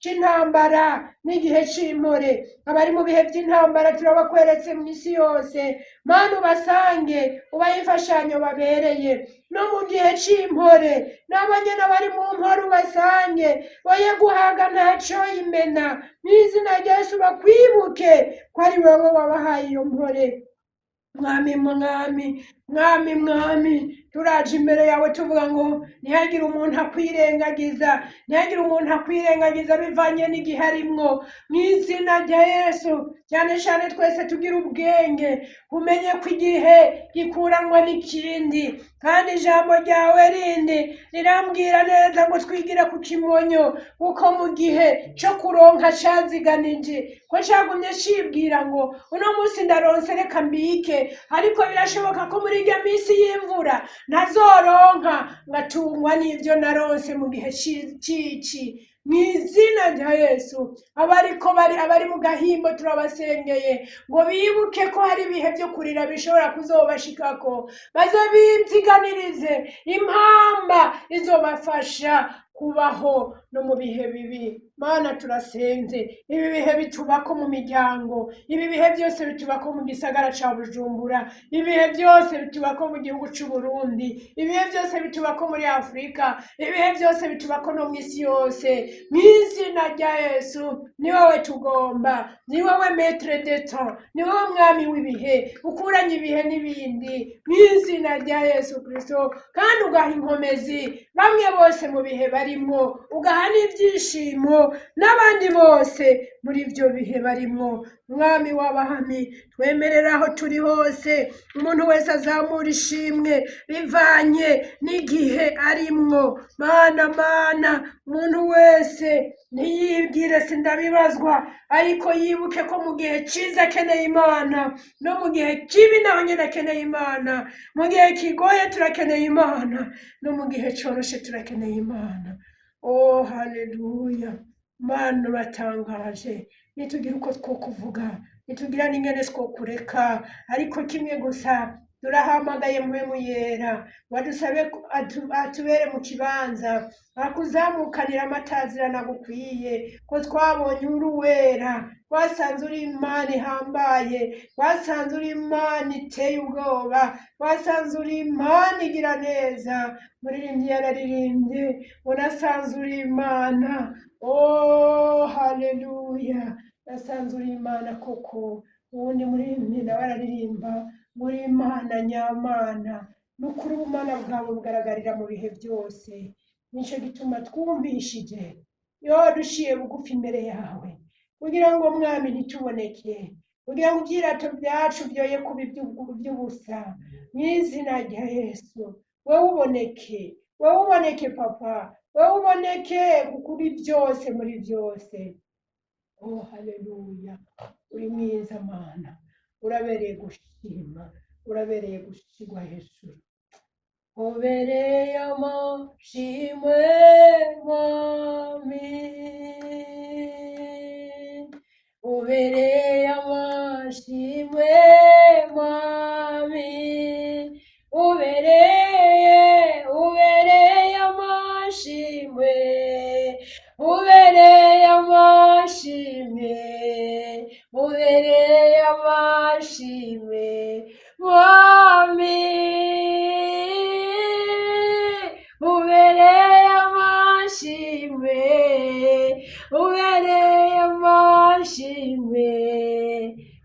c'intambara n'igihe c'impore. Abari mu bihe by'intambara turabakweretse mu isi yose. Mana, ubasange, ubahe imfashanyo babereye. No mu gihe c'impore nabo nyene bari mu mpore ubasange, boye guhaga ntaco imena. Mu izina rya Yesu bakwibuke ko ari wewe wabahaye iyo mpore. Mwami, mwami, mwami, mwami, turaje imbere yawe tuvuga ngo ntihagire umuntu akwirengagiza, ntihagire umuntu akwirengagiza bivanye n'igihe arimwo. Mu izina rya Yesu, cyane cyane twese tugira ubwenge, umenye ko igihe gikuranwa n'ikindi. Kandi ijambo ryawe rindi rirambwira neza ngo twigire ku kimonyo, kuko mu gihe cyo kuronka caziganije, ko cagumye cibwira ngo uno munsi ndaronse, reka mbike, ariko birashoboka ko muri irya minsi y'imvura ntazoronka, ngatungwa n'ibyo naronse mu gihe c'ici. Mu izina rya Yesu, abariko bari abari mu gahimbo turabasengeye ngo bibuke ko hari ibihe byo kurira bishobora kuzobashikako, baze bivyiganirize impamba izobafasha kubaho no mu bihe bibi. Mana, turasenze. Ibi bihe bitubako mu miryango, ibi bihe byose bitubako mu gisagara ca Bujumbura, ibihe byose bitubako mu gihugu c'u Burundi, ibihe byose bitubako muri Afurika, ibihe byose bitubako no mu isi yose. Mu izina rya Yesu, ni wowe tugomba, ni wowe maître de temps, ni wowe mwami w'ibihe, ukuranye ibihe n'ibindi. Mu izina rya Yesu Kristo, kandi ugaha inkomezi bamwe bose mu bihe barimwo, ugaha n'ibyishimo. n'abandi bose muri ibyo bihe barimwo. Mwami w'abahami, twemerera aho turi hose, umuntu wese azamura ishimwe bivanye n'igihe arimwo. Mana, Mana, umuntu wese ntiyibwire sindabibazwa, ariko yibuke ko mu gihe cyiza akeneye Imana, no mu gihe kibi naho nyine akeneye Imana, mu gihe kigoye turakeneye Imana, no mu gihe cyoroshe turakeneye Imana. Oh, haleluya! Mana, uratangaje. Nitugira uko two kuvuga, nitugira n'ingene two kureka, ariko kimwe gusa turahamagaye Mpwemu Yera wadusabe atubere mu kibanza akuzamukanira amatazirana gukwiye, ko twabonye uri uwera, twasanze uri Imana ihambaye, twasanze uri Imana iteye ubwoba, twasanze uri Imana igira neza. Muririmbyi yararirimbye, unasanze uri Imana. Oh, haleluya! Nasanze uri Imana koko. Uwundi muririmbyi nawe araririmba muri Imana nyamana. Ni ukuri ubumana bwawe bugaragarira mu bihe byose. Nicyo gituma twumvishije yo duciye bugufi imbere yawe, kugira ngo Mwami ntituboneke, kugira ngo ibyirato byacu byoye kuba iby'ubusa. Mu izina rya Yesu, wowe uboneke, wowe uboneke Papa, wowe uboneke kuri byose, muri byose. Oh, haleluya! Uri mwiza Mana, urabereye gushima, urabereye gushigwa hejuru. Ubereye amashimwe Mwami, ubereye amashimwe Mwami, ubereye, ubereye amashimwe, ubereye amashimwe, ubereye amashimwe Mwami, ubereye amashimwe, ubereye amashimwe,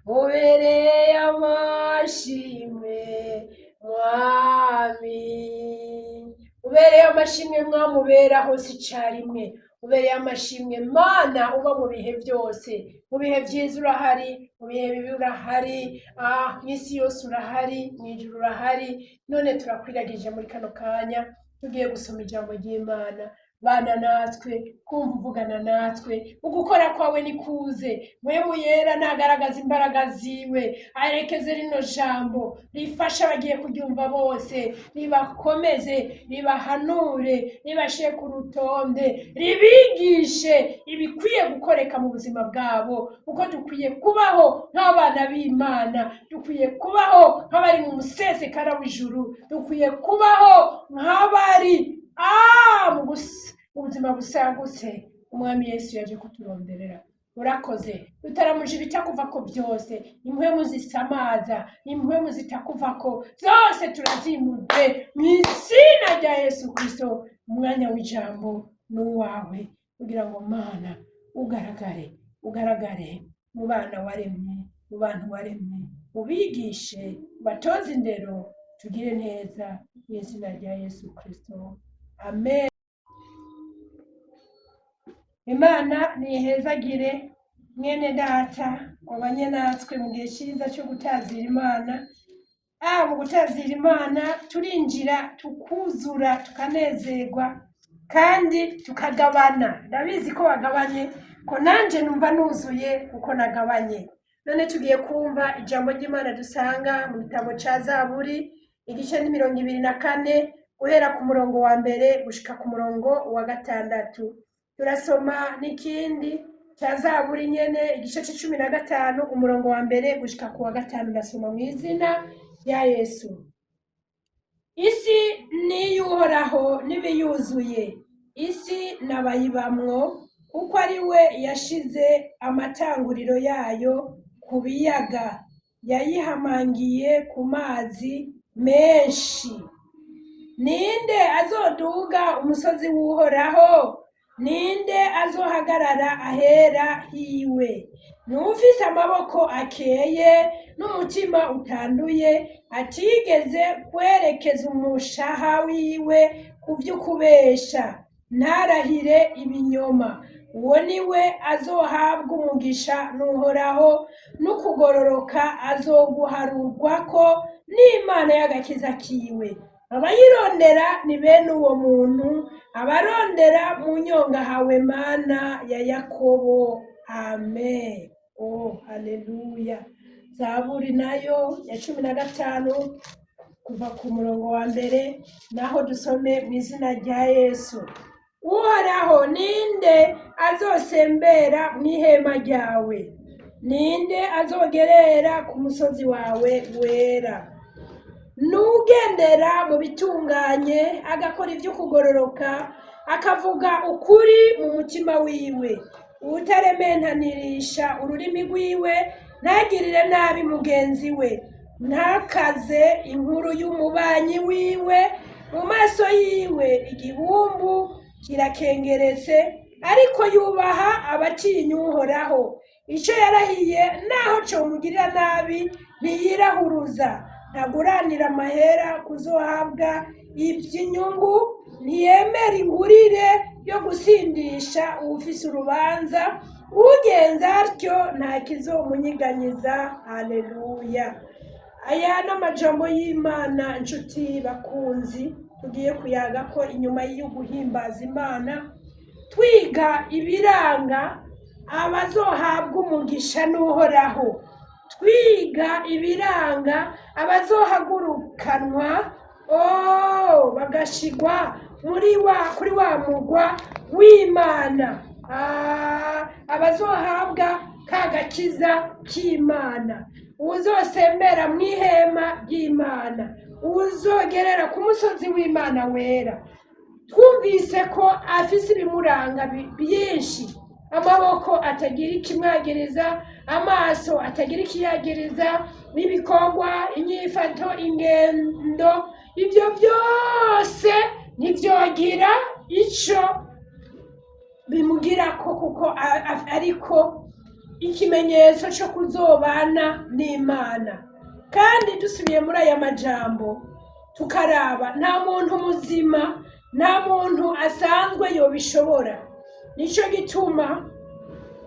ubereye amashimwe Mwami, ubereye amashimwe Mwami, ubera hose icyarimwe, ubereye amashimwe Mana, uba mu bihe byose, mu bihe byiza urahari, mu bihe bibi urahari, mu isi yose urahari, mu ijuru urahari. None turakwiragije muri kano kanya tugiye gusoma ijambo ry'Imana. Bana natwe, kumva uvugana natwe, ugukora kwawe nikuze. Mpwemu Yera nagaragaza imbaraga ziwe, arekeze rino jambo rifasha abagiye kuryumva bose, ribakomeze, ribahanure, ribashyire ku rutonde, ribigishe ibikwiye gukoreka mu buzima bwabo, kuko dukwiye kubaho nk'abana b'Imana, dukwiye kubaho nk'abari mu musesekara w'ijuru, dukwiye kubaho nk'abari mu buzima busagutse Umwami Yesu yaje kuturonderera. Urakoze. Tutaramuje ibitakuvako byose, impwemu zisamaza, impwemu zitakuvako zose turazimuje mu izina rya Yesu Kristo. Umwanya w'ijambo ni uwawe, kugira ngo Mana ugaragare, ugaragare mu bana waremye, mu bantu waremye, ubigishe, ubatoze indero, tugire neza mu izina rya Yesu Kristo, amen. Imana nihezagire mwene data wabanye natwe mu gihe cyiza cyo gutazira Imana. Mu gutazira Imana turinjira, tukuzura, tukanezerwa kandi tukagabana. Ndabizi ko wagabanye, ko nanjye numva nuzuye kuko nagabanye. None tugiye kumva ijambo ry'Imana dusanga mu gitabo cya Zaburi, igice ni 24, guhera ku murongo wa mbere gushika ku murongo wa gatandatu. Turasoma n'ikindi cya Zaburi nyene, igice c'15, umurongo wa mbere gushika ku wa gatanu. Ndasoma mu izina rya Yesu. Isi ni iy'Uhoraho n'ibiyuzuye, isi n'abayibamwo, kuko ari we yashize amatanguriro yayo ku biyaga, yayihamangiye ku mazi menshi. Ninde azoduga umusozi w'Uhoraho? Ninde azohagarara ahera hiwe? N'uwufise amaboko akeye n'umutima utanduye, atigeze kwerekeza umushaha wiwe ku vy'ukubesha, ntarahire ibinyoma. Uwo ni we azohabwa umugisha n'Uhoraho, n'ukugororoka azoguharurwako n'Imana y'agakiza kiwe. Abayirondera ni bene uwo muntu, abarondera mu nyonga hawe Mana ya Yakobo. Amen. Oh, haleluya. Zaburi nayo ya 15 kuva ku murongo wa mbere, naho dusome mu izina rya Yesu. Uhoraho, ninde azosembera mu ihema ryawe? Ninde azogerera ku musozi wawe wera? N'ugendera mu bitunganye, agakora ivy'ukugororoka, akavuga ukuri mu mutima wiwe, uwutarementanirisha ururimi rwiwe, ntagirire nabi mugenzi we, ntakaze inkuru y'umubanyi wiwe. Mu maso yiwe igihumbu kirakengeretse, ariko yubaha abatinya Uhoraho. Ico yarahiye naho comugirira nabi ntiyirahuruza, ntaguranira amahera kuzohabwa ivy'inyungu, ntiyemera ingurire yo gusindisha uwufise urubanza. Ugenza atyo nta kizomunyiganyiza. Haleluya. Aya n'amajambo y'Imana, inshuti bakunzi, tugiye kuyaga ko inyuma yo guhimbaza Imana, twiga ibiranga abazohabwa umugisha n'Uhoraho, twiga ibiranga abazohagurukanwa, oh, bagashigwa muri wa kuri wa mugwa w'Imana, abazohabwa ka gakiza k'Imana, uwuzosembera mu ihema ry'Imana, uwuzogerera ku musozi w'Imana wera. Twumvise ko afise ibimuranga byinshi: amaboko atagira ikimwagiriza, amaso atagira ikiyagiriza, n'ibikorwa, inyifato, ingendo, ibyo byose ntibyogira ico bimugirako, kuko ariko ikimenyetso co kuzobana n'Imana. Kandi dusubiye muri aya majambo tukaraba, nta muntu muzima, nta muntu asanzwe yobishobora. Nico gituma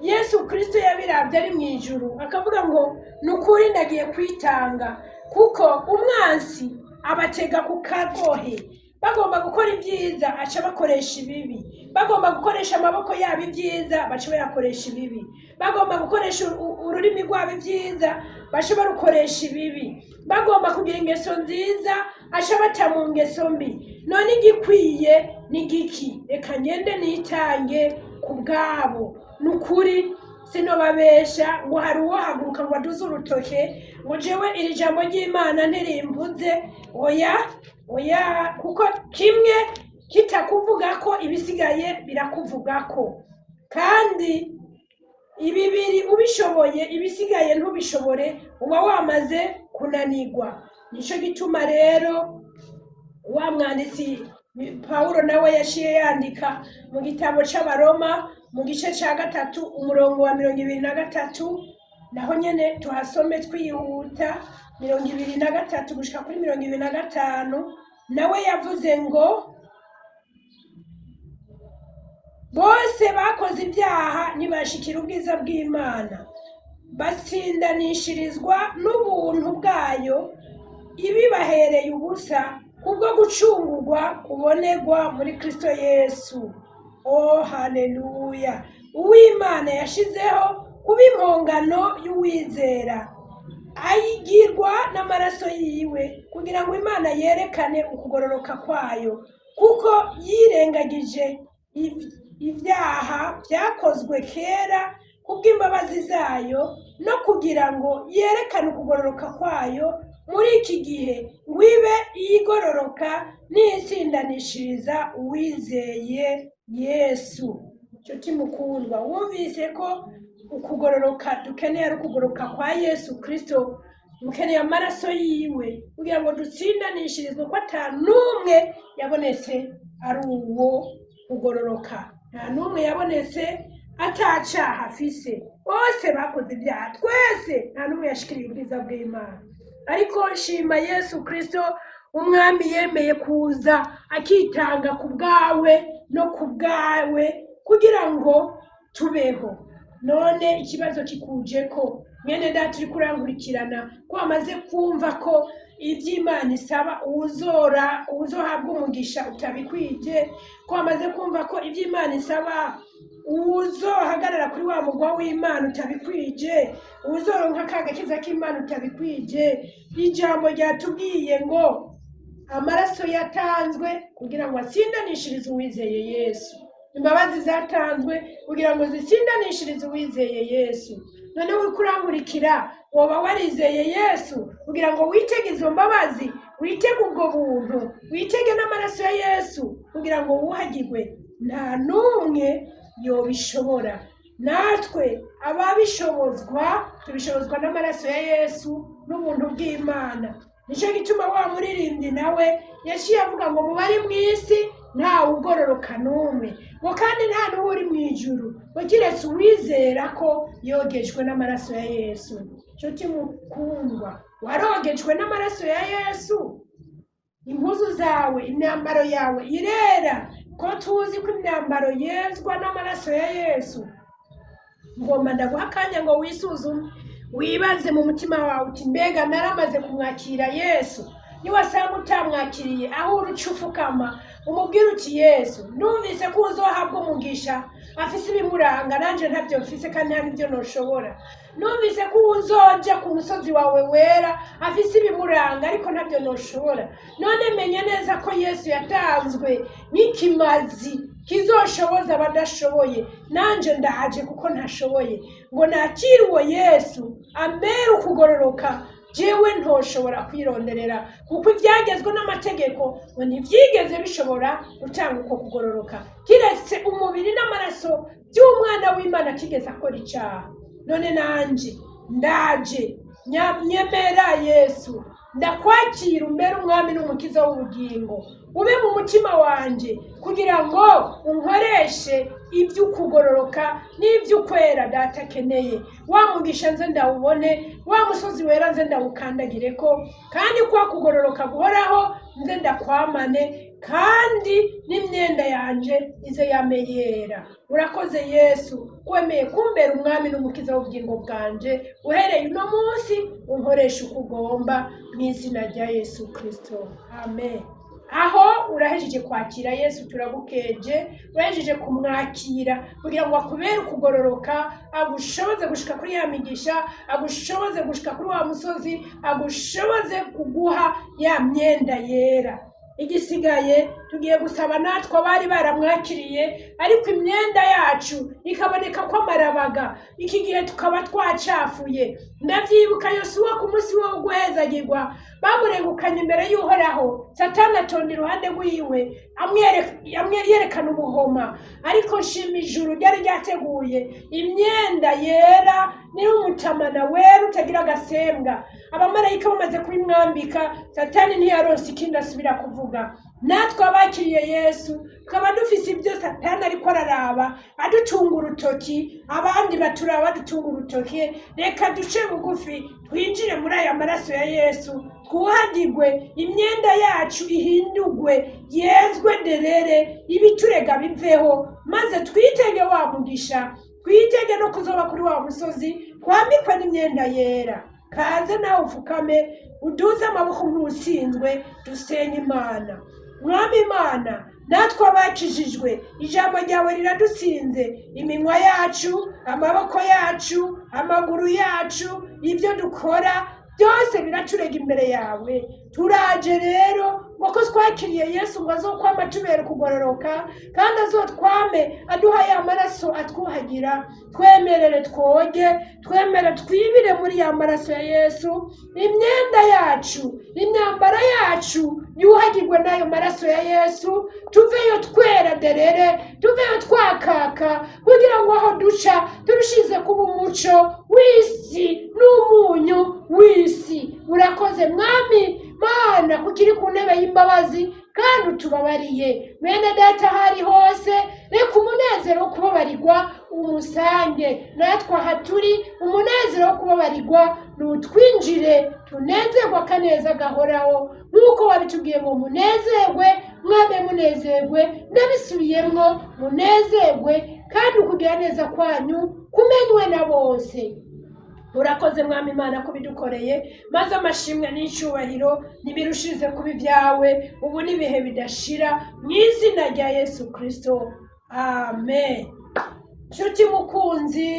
Yesu Kristo yabiravye ari mw'ijuru, akavuga ngo ni ukuri ndagiye kwitanga, kuko umwansi abatega ku kagohe. Bagomba gukora ibyiza, aca bakoresha ibibi. Bagomba gukoresha amaboko yabo ibyiza, baca bayakoresha ibibi. Bagomba gukoresha ururimi rwabo ibyiza, baca barukoresha ibibi. Bagomba kugira ingeso nziza, aca bata mu ngeso mbi. None igikwiye ni giki? Reka ngende nitange ku bwabo. Ni ukuri sinobabesha ngo hari uwohaguruka ngo aduze urutoke ngo jewe iri jambo ry'Imana ntirimvuze. Oya, oya, kuko kimwe kitakuvuga ko ibisigaye birakuvugako, kandi ibibiri ubishoboye ibisigaye ntubishobore, uba wamaze kunanirwa. Nico gituma rero wa mwanditsi Pawulo nawe yaciye yandika mu gitabo c'Abaroma, mu gice ca 3, umurongo wa 23. Naho nyene tuhasome twihuta, 23 gushika kuri 25. Nawe yavuze ngo bose bakoze ibyaha ntibashikira ubwiza bw'Imana, batsindanishirizwa n'ubuntu bwayo ibibahereye ubusa kubwo gucungurwa kubonerwa muri Kristo Yesu. Oh, haleluya! Uw'Imana yashizeho kuba impongano y'uwizera, ayigirwa n'amaraso yiwe, kugira ngo Imana yerekane ukugororoka kwayo, kuko yirengagije ibyaha byakozwe kera kubw'imbabazi zayo, no kugira ngo yerekane ukugororoka kwayo muri iki gihe, ngo ibe iyigororoka n'itsindanishiriza uwizeye Yesu. Nshuti mukundwa, wumvise ko ukugororoka dukeneye ari ukugororoka kwa Yesu Kristo. Dukeneye amaraso yiwe kugira ngo dutsindanishirizwe, ko ata n'umwe yabonetse ari uwo kugororoka, nta n'umwe yabonetse atacaha afise. Bose bakoze ibyaha, twese nta n'umwe yashikiriye ubwiza bw'Imana. Ariko nshima Yesu Kristo umwami yemeye kuza akitanga ku bwawe no ku bwawe, kugira ngo Tubeho. None ikibazo kikuje ko mwene data uri kurankurikirana, ko wamaze kumva ko iby'Imana isaba uwuzora uwuzohabwa umugisha utabikwije, ko wamaze kumva ko iby'Imana isaba uwuzohagarara kuri wa mugwa w'Imana utabikwije, uwuzoronka ka gakiza k'Imana utabikwije. Ijambo ryatubwiye ngo amaraso yatanzwe kugira ngo atsindanishirize uwizeye Yesu, imbabazi zatanzwe kugira ngo zitsindanishirize uwizeye Yesu. Noneho uriko urankurikira, woba warizeye Yesu kugira ngo witege izo mbabazi, witege ubwo buntu, witege n'amaraso ya Yesu kugira ngo wuhagirwe? Nta n'umwe yobishobora. Natwe ababishobozwa tubishobozwa n'amaraso ya Yesu n'ubuntu bw'Imana. Nicyo gituma wa muririmbyi nawe yaciye avuga ngo mu bari mu isi ntawe ugororoka n'umwe, ngo kandi nta n'uwo uri mu ijuru, ngo kiretse uwizera ko yogejwe n'amaraso ya Yesu. Nshuti mukundwa, warogejwe n'amaraso ya Yesu? Impuzu zawe, imyambaro yawe irera? Ko tuzi ko imyambaro yezwa n'amaraso ya Yesu. Ngomba ndaguha akanya ngo wisuzume, wibaze mu mutima wawe uti: "Mbega naramaze kumwakira Yesu?" Niwasanga utamwakiriye, aho uri uca ufukama umubwire uti: "Yesu, numvise ko uzohabwa umugisha afise ibimuranga, nanje ntabyo mfise kandi nta n'ibyo noshobora. Numvise ko uzoja ku musozi wawe wera afise ibimuranga, ariko ntabyo noshobora. None menya neza ko Yesu yatanzwe nk'ikimazi kizoshoboza abadashoboye. Nanje ndaje kuko ntashoboye, ngo nakire uwo Yesu ambere ukugororoka jewe ntoshobora kwironderera, kuko ibyagezwe n'amategeko ngo ntibyigeze bishobora gutanga uko kugororoka, kiretse umubiri n'amaraso by'umwana w'Imana kigeze akora icyaha. None nanje ndaje, nyemera Yesu, ndakwakira, umbere umwami n'umukiza w'ubugingo, ube mu mutima wanje kugira ngo unkoreshe iby'ukugororoka n'iby'ukwera data akeneye. Wa mugisha nze ndawubone, wa musozi wera nze ndawukandagire ko, kandi kwa kugororoka guhoraho nze ndakwamane, kandi n'imyenda yanje ize yame yera. Urakoze Yesu, wemeye kumbera umwami n'umukiza w'ubugingo bwanje. Uhereye uno munsi unkoresha uko ugomba, mu izina rya Yesu Kristo, amen." Aho urahejeje kwakira Yesu, turagukeje. Urahejeje kumwakira kugira ngo akubere ukugororoka, agushoboze gushika kuri ya migisha, agushoboze gushika kuri wa musozi, agushoboze kuguha ya myenda yera. Igisigaye tugiye gusaba natwe abari baramwakiriye ariko imyenda yacu ikaboneka ko amarabaga, iki gihe tukaba twacafuye. Ndabyibuka Yosuwa ku munsi wo guhezagirwa, bamurengukanye imbere y'Uhoraho, Satani atonda iruhande rwiwe yerekana ubuhoma. Ariko nshima ijuru ryari ryateguye imyenda yera n'umutamana wera utagira agasembwa. Abamarayika bamaze kubimwambika, Satani ntiyaronse ikindi asubira kuvuga. Natwe abakiriye Yesu tukaba dufise ibyo Satani ariko araraba adutunga urutoki, abandi baturaba badutunga urutoki, reka duce bugufi twinjire muri aya maraso ya Yesu, twuhagirwe, imyenda yacu ihindurwe, yezwe derere, ibiturega biveho, maze twitege wa mugisha, twitege no kuzoba kuri wa musozi, twambikwe n'imyenda yera. Kaze nawe ufukame, uduze amaboko nk'uwutsinzwe, dusenye Imana. Mwami Imana, natwe abakijijwe, ijambo ryawe riradutsinze. Iminwa yacu, amaboko yacu, amaguru yacu, ibyo dukora byose biraturega imbere yawe. Turaje rero ngo ko twakiriye Yesu ngo azokwama tubere kugororoka, kandi azotwame aduha ya maraso atwuhagira. Twemerere twoge, twemere twibire muri ya maraso ya Yesu, imyenda yacu, imyambaro yacu yuhagirwe n'ayo maraso ya Yesu, tuveyo twera derere, tuveyo twakaka, kugira ngo aho duca turushize kuba umuco w'isi n'umunyu w'isi. Urakoze Mwami Mana, kuko iri ku ntebe y'imbabazi kandi utubabariye. Mwene data, aho ari hose, reka umunezero wo kubabarirwa umusange. Natwe aha turi, umunezero wo kubabarirwa nutwinjire, tunezerwe akaneza gahoraho, nk'uko wabitubwiye ngo munezerwe, mwame munezerwe. Ndabisubiyemwo, munezerwe. Kandi ukugira neza kwanyu kumenywe na bose. Urakoze, Mwami Imana, kubidukoreye, maze amashimwe n'icyubahiro nibirushirize kuba ibyawe ubu n'ibihe bidashira, mu izina rya Yesu Kirisito, amen. Nshuti mukunzi,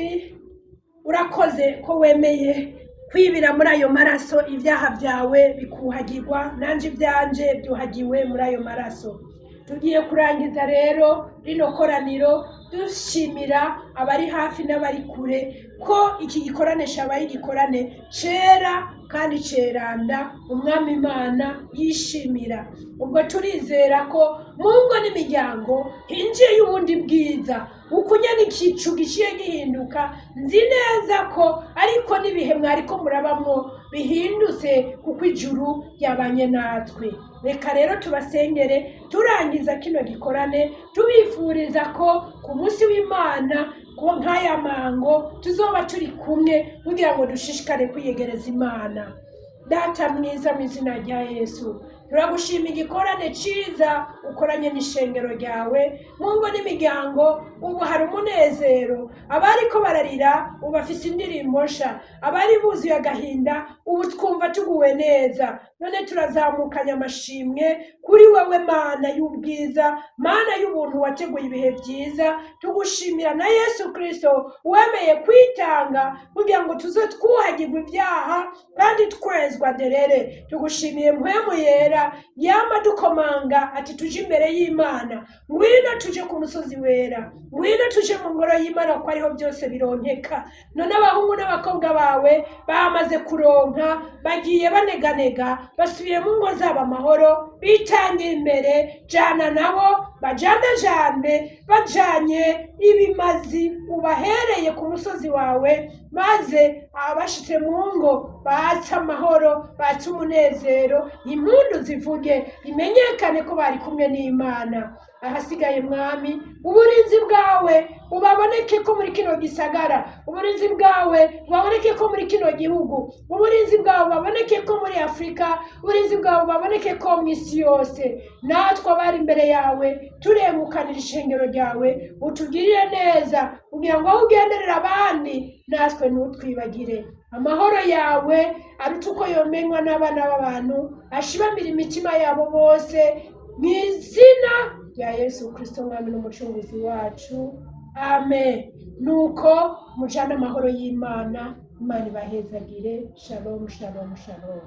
urakoze ko wemeye kwibira muri ayo maraso, ibyaha byawe bikuhagirwa. Nanjye ibyanje byuhagiwe muri ayo maraso. Tugiye kurangiza rero rino koraniro dushimira abari hafi n'abari kure ko iki gikorane cyabaye igikorane cera kandi ceranda Umwami Imana yishimira. Ubwo turizera ko mu ngo n'imiryango hinjiye ubundi bwiza, ukunyana igicu giciye gihinduka. Nzi neza ko ariko n'ibihe mwariko murabamwo bihindutse, kuko ijuru ryabanye natwe. Reka rero tubasengere turangiza kino gikorane, tubifuriza ko ku munsi w'Imana ko nk'aya mango tuzoba turi kumwe kugira ngo dushishikare kwiyegereza Imana. Data mwiza, mu izina rya Yesu, turagushima igikorane ciza ukoranye n'ishengero ryawe. Mu ngo n'imiryango ubu hari umunezero. Abariko bararira ubu bafise indirimbo nsha, abari buzuye agahinda ubu twumva tuguwe neza. None turazamukanye amashimwe kuri wewe, Mana y'ubwiza, Mana y'ubuntu, wateguye ibihe byiza. Tugushimira na Yesu Kristo wemeye kwitanga kugira ngo tuze twuhagirwe ibyaha kandi twezwa derere. Tugushimiye Mpwemu Yera yama dukomanga ati: "Tuje imbere y'Imana, ngwino tuje ku musozi wera, ngwino tuje mu ngoro y'Imana, kuko ariho byose bironkeka." None abahungu n'abakobwa bawe bamaze kuronka, bagiye baneganega, basubiye mu ngo zabo amahoro, bitangira imbere. Jana nabo, bajandajande bajanye ibimazi ubahereye ku musozi wawe, maze abashitse mu ngo batse amahoro, batse umunezero, impundu zivuge, bimenyekane ko bari kumwe n'Imana. Ahasigaye, Mwami, uburinzi bwawe ubaboneke ko muri kino gisagara, uburinzi bwawe bubaboneke ko muri kino gihugu, uburinzi bwawe bubaboneke ko muri Afurika, uburinzi bwawe bubaboneke ko mu isi yose. Natwe abari imbere yawe turengukanira ishengero ryawe, utugirire neza kugira ngo aho ugenderera abandi natwe ntutwibagire. Amahoro yawe aruta uko yomenywa n'abana b'abantu ashibamira imitima yabo bose, mu izina rya Yesu Kirisito, Mwami n'Umucunguzi wacu, amen. Nuko mujane amahoro y'Imana. Imana ibahezagire. Shalom, shalom, shalom.